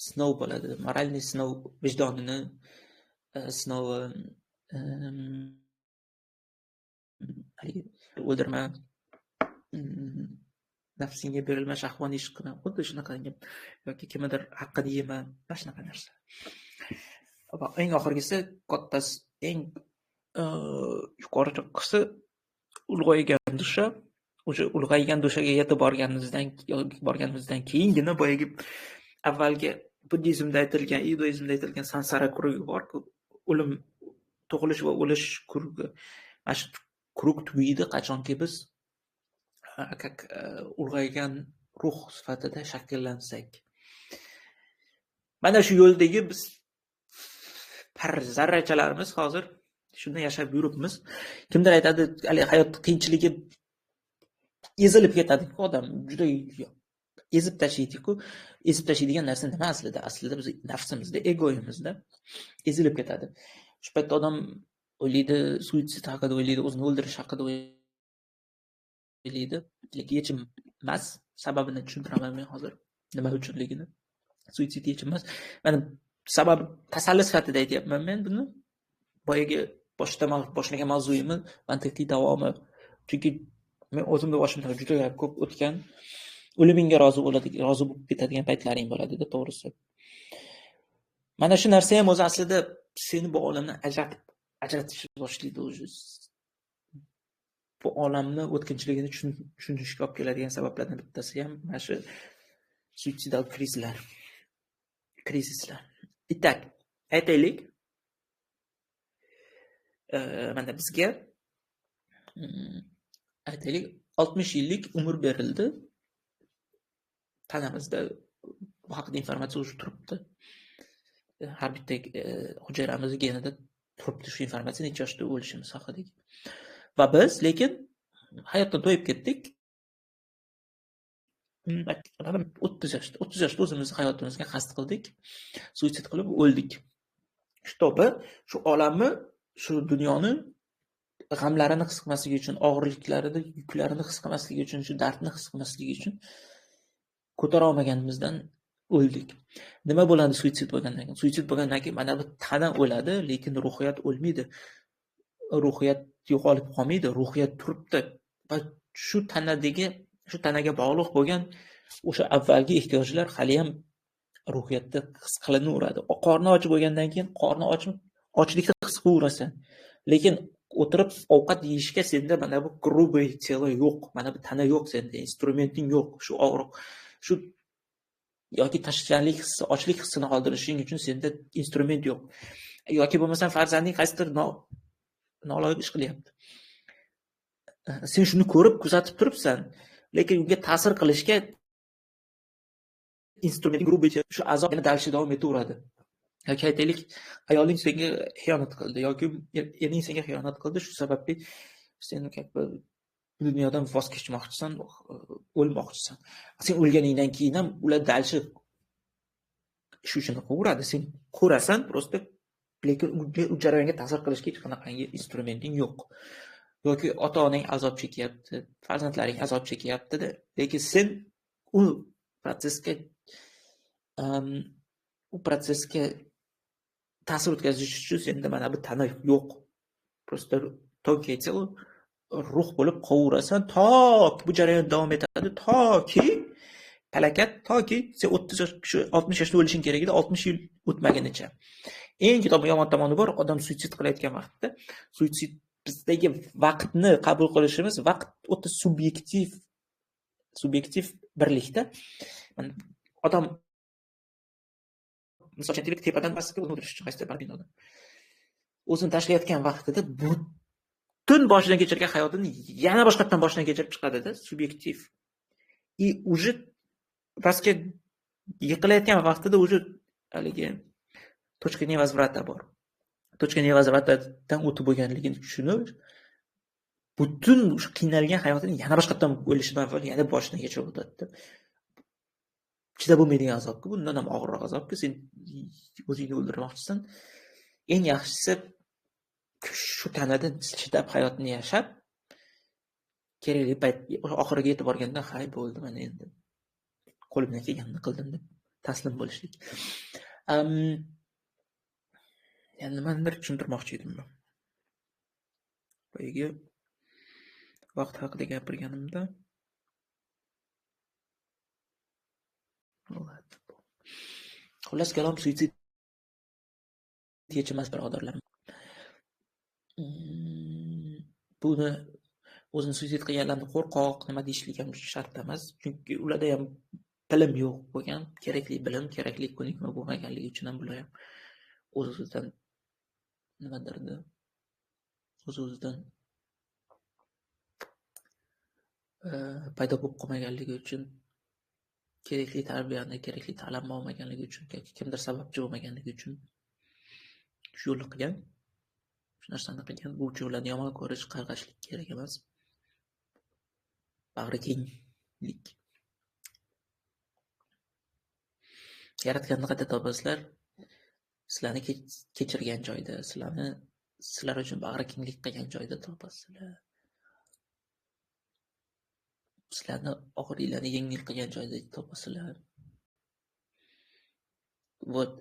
sinov bo'ladi. Moralniy sinov, vijdonini sinovi, haligi o'ldirma, nafsingga berilma, shahvoniy ish qilma, xuddi shunaqangi, yoki kimnidir haqqini yema, mana shunaqa narsa. Va eng oxirgisi, kattasi, eng yuqorisi ulg'aygan dusha. O'sha ulg'aygan dushaga yetib borganimizdan keyingina boyagi avvalgi buddizmda aytilgan, iudaizmda aytilgan sansara kurugi bor-ku, o'lim, tug'ilish va o'lish kurugi. Mana shu kurug tugaydi qachonki biz kak ulg'aygan ruh sifatida shakllansak. Mana shu yo'ldagi biz par zarrachalarimiz hozir shunda yashab yuribmiz. Kimdir aytadi, hali hayot qiyinchiligi ezilib ketadi-ku, odam juda ezib tashlaydi-ku. Ezib tashlaydigan narsa nima aslida? Aslida biz nafsimizda, egoyimizda ezilib ketadi. Shu paytda odam o'ylaydi, suitsid haqida o'ylaydi, o'zini o'ldirish haqida o'ylaydi. Lekin yechim emas. Sababini tushuntiraman men hozir, nima uchunligini. Suitsid yechim emas. Mana sabab tasalli sifatida aytyapman men buni. Boyagi boshlagan mavzuyimni mantiqiy davomi. Chunki men o'zimni boshimdan juda ko'p o'tgan, o'limingga rozi bo'lib ketadigan paytlaring bo'ladi-da, to'g'risi. Mana shu narsa ham o'zi aslida seni bu olamdan ajratishni boshlaydi o'zi. Bu olamni o'tkinchiligini tushunishga olib keladigan sabablardan bittasi ham mana shu suitsidal krizislar. Itak, aytaylik, mana bizga aytaylik 60 yillik umr berildi. Tanamizda bu haqida informatsiya o'zi turibdi. Har bitta hujayramiz genida turibdi shu informatsiya, necha yoshda o'lishimiz haqidagi. Va biz lekin hayotdan to'yib ketdik. 30 yoshda o'zimizni hayotimizga qasd qildik. Suitsid qilib o'ldik. Shtobi shu olamni, shu dunyoni g'amlarini his qilmasligi uchun, og'irliklarini, yuklarini his qilmasligi uchun, shu dardni his qilmasligi uchun ko'tara olmaganimizdan o'ldik. Nima bo'ladi suitsid bo'lgandan keyin? Suitsid bo'lgandan keyin mana bu tana o'ladi, lekin ruhiyat o'lmaydi. Ruhiyat yo'qolib qolmaydi, ruhiyat turibdi va shu tanadagi, shu tanaga bog'liq bo'lgan O'sha avvalgi ehtiyojlar haliyam ruhiyatda his qilinaveradi. Qorni och bo'lgandan keyin qorni ochlikni his qilaverasan. Lekin o'tirib ovqat yeyishga senda mana bu грубое тело yo'q, mana bu tana yo'q senda, instrumenting yo'q. Shu og'riq, shu yoki tashlanlik hissi, ochlik hissini qoldirishing uchun senda instrument yo'q. Yoki bo'lmasam farzanding qaysidir noloyiq ish qilyapti. Sen shuni ko'rib, kuzatib turibsan, lekin unga ta'sir qilishga instrument грубый, shu azob yana dalishi davom etaveradi. Yoki aytaylik, ayoling senga xiyonat qildi yoki ering senga xiyonat qildi, shu sababli sen dunyodan voz kechmoqchisan, o'lmoqchisan. Sen o'lganingdan keyin ham ular dalishi shu ishini qilaveradi. Sen ko'rasan, prosta, lekin u jarayonga ta'sir qilishga hech qanaqangi instrumenting yo'q. Yoki ota-onang azob chekyapti, farzandlaring azob chekyapti-da, lekin sen u protsessga ta'sir o'tkazish uchun senda mana bu tana yo'q. Prosta тонкое тело, ruh bo'lib qovurasan, to bu jarayon davom etadi, toki palakat, toki sen 30 yosh, shu 60 yoshda o'lishing kerak edi, 60 yil o'tmagunicha. Eng yomon tomoni bor, odam suitsid qilayotgan vaqtda, suitsid bizdagi vaqtni qabul qilishimiz, vaqt o'ta subyektiv birlikda. Odam misol uchun aytaylik, tepadan pastga o'zini o'ldirish uchun qaysidir bir binoda o'zini tashlayotgan vaqtida butun boshidan kechirgan hayotini yana boshqatdan boshidan kechirib chiqadida, subyektiv. И уже pastga yiqilayotgan vaqtida уже haligi точка невозврата bor. Точка невозвратаdan o'tib bo'lganligini tushunib, butun o'sha qiynalgan hayotini yana boshqatdan o'lishidan avval yana boshidan kechirib o'tadi. Chidab bo'lmaydigan azobku, bundan ham og'irroq azobku, sen o'zingni o'ldirmoqchisan. Eng yaxshisi shu tanada chidab hayotni yashab, kerakli payt oxiriga yetib borganda, hay bo'ldi, mana endi qo'limdan kelganini qildim deb taslim bo'lishlik. Yani nimanidir tushuntirmoqchi edim. Boyagi vaqt haqida gapirganimda xullas kalom, suitsid yechilmas, birodarlar. Buni o'zini suitsid qilganlarni qo'rqoq nima deyishlik ham shart emas, chunki ularda ham bilim yo'q bo'lgan, kerakli bilim, kerakli ko'nikma bo'lmaganligi uchun ham bular ham o'z-o'zidan nimadirdi, o'z-o'zidan paydo bo'lib qolmaganligi uchun, kerakli tarbiyani, kerakli ta'limni olmaganligi uchun, yoki kimdir sababchi bo'lmaganligi uchun shu yo'lni qilgan, shu narsani qilgan. Bu uchun ularni yomon ko'rish, qarg'ashlik kerak emas. Bag'rikenglik. Yaratganni qayta topasizlar, sizlarni kechirgan joyda, sizlar uchun bag'rikenglik qilgan joyda topasizlar. Sizlarni og'riqlarni yengil qilgan joyda topasizlar. Вот,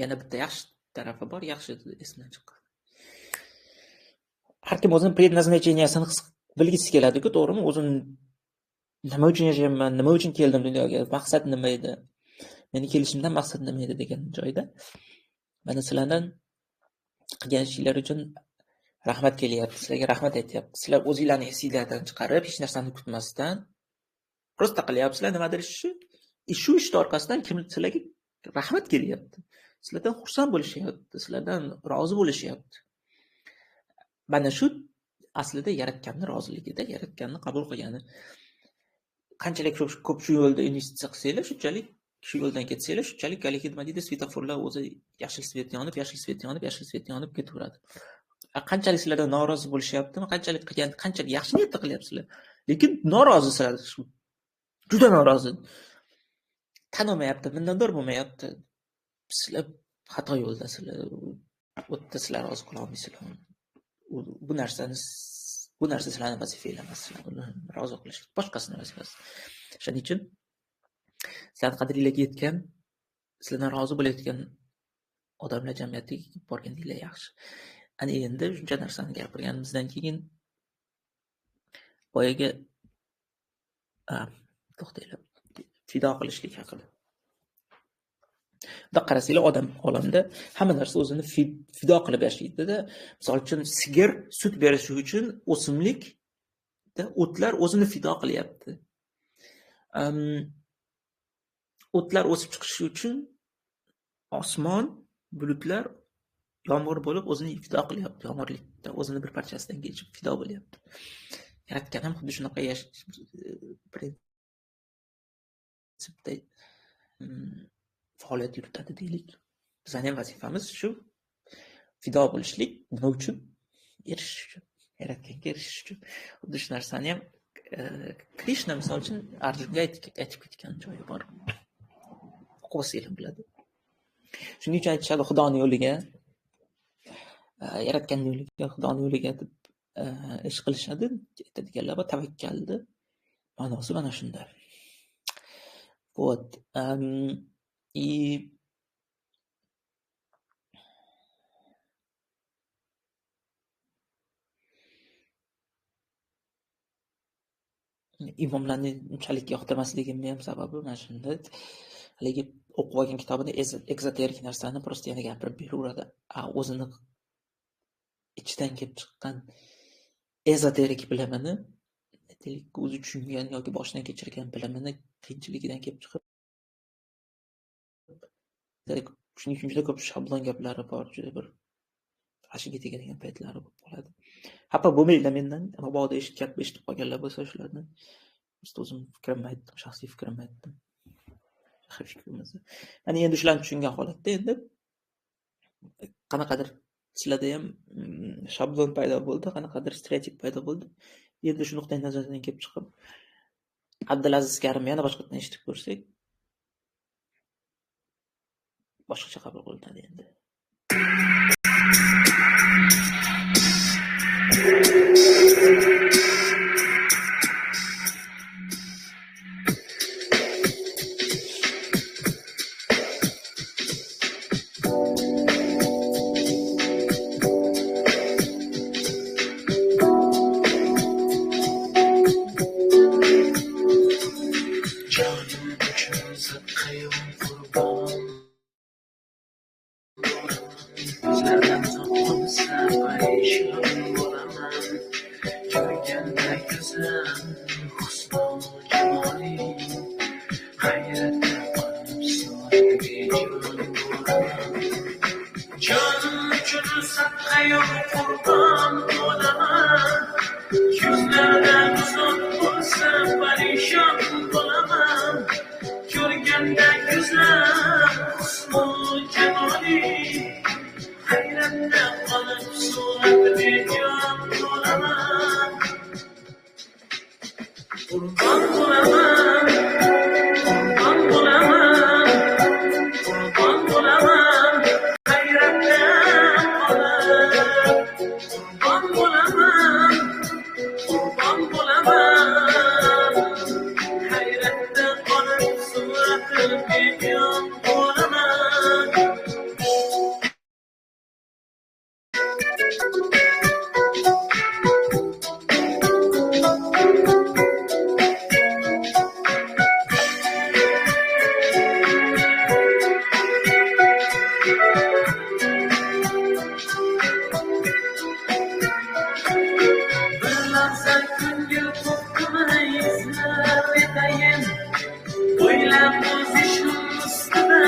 yana bitta yaxshi tarafi bor, yaxshi esimdan chiqqan. Har kim o'zining предназначениясini his bilgisi keladi-ku, to'g'rimi? O'zim nima uchun yashayapman, nima uchun keldim dunyoga, maqsad nima edi? Meni kelishimdan maqsad nima edi degan joyda mana sizlardan qilgan ishlar uchun rahmat kelyapti, sizlarga rahmat aytyapti. Sizlar o'zinglarni esinglardan chiqarib, hech narsani kutmasdan prosta qilyapsizlar nimadir ishni. Shu ishni orqasidan kim sizlarga rahmat kelyapti. Sizlardan xursand bo'lishyapti, sizlardan rozi bo'lishyapti. Mana shu aslida yaratganning roziligida, yaratganni qabul qilgani. Qanchalik ko'p shu yo'lda investitsiya qilsanglar, shunchalik shu yo'ldan ketsanglar, shunchalik haligi nima deydi, svetoforlar o'zi yashil svet yonib, yashil svet yonib, yashil svet yonib ketaveradi. Qanchalik sizlardan norozi bo'lishyaptimi, qanchalik qilgan, qanchalik yaxshi niyatda qilyapsizlar, lekin norozisizlar, juda norozi. Tan olmayapti, minnatdor bo'lmayapti. Sizlar xato yo'ldasizlar, u yerda sizlar rozi qila olmaysizlar. Bu narsani, bu narsa sizlarning vazifanglar emas, uni rozi qilish boshqasini vazifasi. Shuning uchun sizlarning qadringlarga yetgan, sizlardan rozi bo'layotgan odamlar jamiyatiga borganinglar yaxshi. Ana endi shuncha narsani gapirganimizdan keyin boyagi To'xtanglar. Fido qilishlik haqida. Bundoq qarasanglar, odam olamda hamma narsa o'zini fido qilib yashaydi-da. Misol uchun sigir sut berishi uchun o'simlikda o'tlar o'zini fido qilyapti. O'tlar o'sib chiqishi uchun osmon, bulutlar yomg'ir bo'lib o'zini fido qilyapti. Yomg'irlikda o'zini bir parchasidan kechib fido bo'lyapti. Yaratgan ham xuddi shunaqa prinsipda faoliyat yuritadi deylik. Bizning ham vazifamiz shu fido bo'lishlik. Nima uchun? Erishish uchun, yaratganga erishish uchun. Xuddi shu narsani ham Krishna misol uchun Arjunga aytib ketgan joyi bor. O'qib olsanglar biladi. Shuning uchun aytishadi, Xudoni yo'liga, yaratgan yo'liga, Xudoni yo'liga deb ish qilishadi, aytadiganlar bor. Tavakkalni ma'nosi mana shunda. Вот. И imomlarni unchalik yoqtirmasligimni ham sababi mana shunda. Haligi o'qib olgan kitobida ezoterik narsani просто yana gapirib beraveradi. O'zini ichidan kelib chiqqan ezoterik bilimini, aytaylik, o'zi tushungan yoki boshidan kechirgan bilimini qiyinchiligidan kelib chiqib, shuning uchun juda ko'p shablon gaplari bor, juda bir g'ashiga tegadigan paytlari bo'lib qoladi. Xafa bo'lmanglar mendan, mabodo eshitib qolganlar bo'lsa shulardan. O'zim fikrimni aytdim, shaxsiy fikrimni aytdim. Fikrimizni. Mana endi shularni tushungan holatda endi qanaqadir sizlarda ham shablon paydo bo'ldi, qanaqadir stereotip paydo bo'ldi. Endi shu nuqtai nazardan kelib chiqib Abdulaziz Karimni yana boshqatdan eshitib ko'rsak, boshqacha qabul qilinadi endi. O'ylab o'zi shu ustida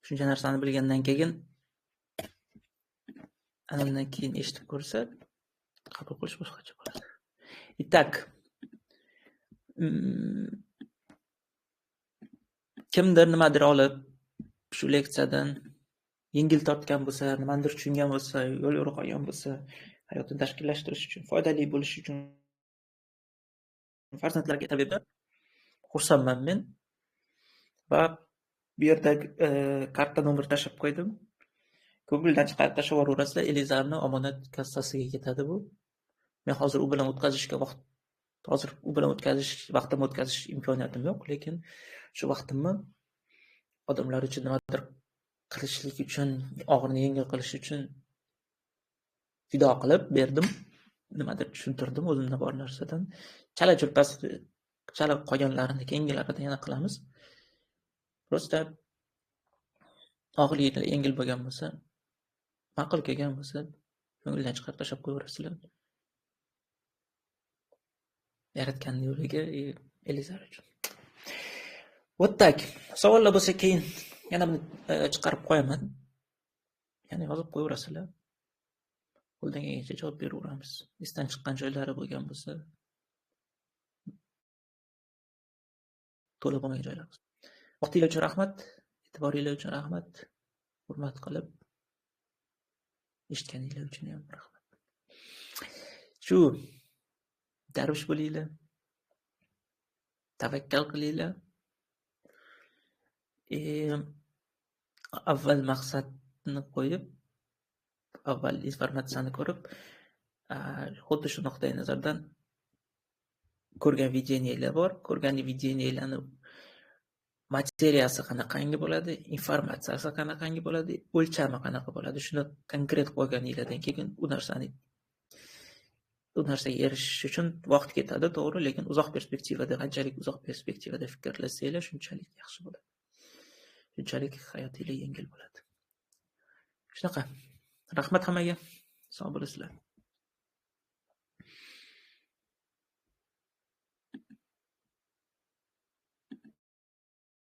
Shuncha narsani bilgandan keyin, ana undan keyin eshitib ko'rsa, qabul qilish boshqacha bo'ladi. Итак, kimdir nimadir olib shu leksiyadan yengil tortgan bo'lsa, nimanidir tushungan bo'lsa, yo'l yo'riq olgan bo'lsa, hayotini tashkillashtirish uchun, foydali bo'lishi uchun farzandlarga tabiiyat xursandman men. Va bu yerda karta nomer tashlab qo'ydim. Google'dan chiqarib tashlab yuboraverasizlar, Elizarni omonat kassasiga ketadi bu. Men hozir u bilan o'tkazishga vaqt, hozir u bilan o'tkazish, vaqtimni o'tkazish imkoniyatim yo'q, lekin shu vaqtimni odamlar uchun nimadir qilishlik uchun, og'irini yengil qilish uchun fido qilib berdim. Nimadir tushuntirdim o'zimda bor narsadan. Chala chulpasi, chala qolganlarini keyingilarida yana qilamiz. Prosta og'irlik yengil bo'lgan bo'lsa, ma'qul kelgan bo'lsa, ko'ngildan chiqarib tashlab qo'yaverasizlar. Yaratgan yo'liga Elizar uchun. Вот так. Savollar bo'lsa keyin yana buni chiqarib qo'yaman. Ya'ni yozib qo'yaverasizlar. Qo'ldan kelgancha javob beraveramiz. Esdan chiqqan joylari bo'lgan bo'lsa, to'la bo'lmagan joylar bo'lsa. Vaqtinglar uchun rahmat, e'tiboringlar uchun rahmat, hurmat qilib eshitganinglar uchun ham rahmat. Shu darvish bo'linglar, tavakkal qilinglar. Avval maqsadni qo'yib, avval informatsiyani ko'rib, xuddi shu nuqtai nazardan ko'rgan videniyalar bor, ko'rgan videniyalarni materiyasi qanaqangi bo'ladi, informatsiyasi qanaqangi bo'ladi, o'lchami qanaqa bo'ladi, shuni konkret qo'yganinglardan keyin u narsaga erishish uchun vaqt ketadi, to'g'ri, lekin uzoq perspektivada, qanchalik uzoq perspektivada fikrlasanglar, shunchalik yaxshi bo'ladi. Shunchalik hayotinglar yengil bo'ladi. Shunaqa. Rahmat hammaga. Sog' bo'lasizlar.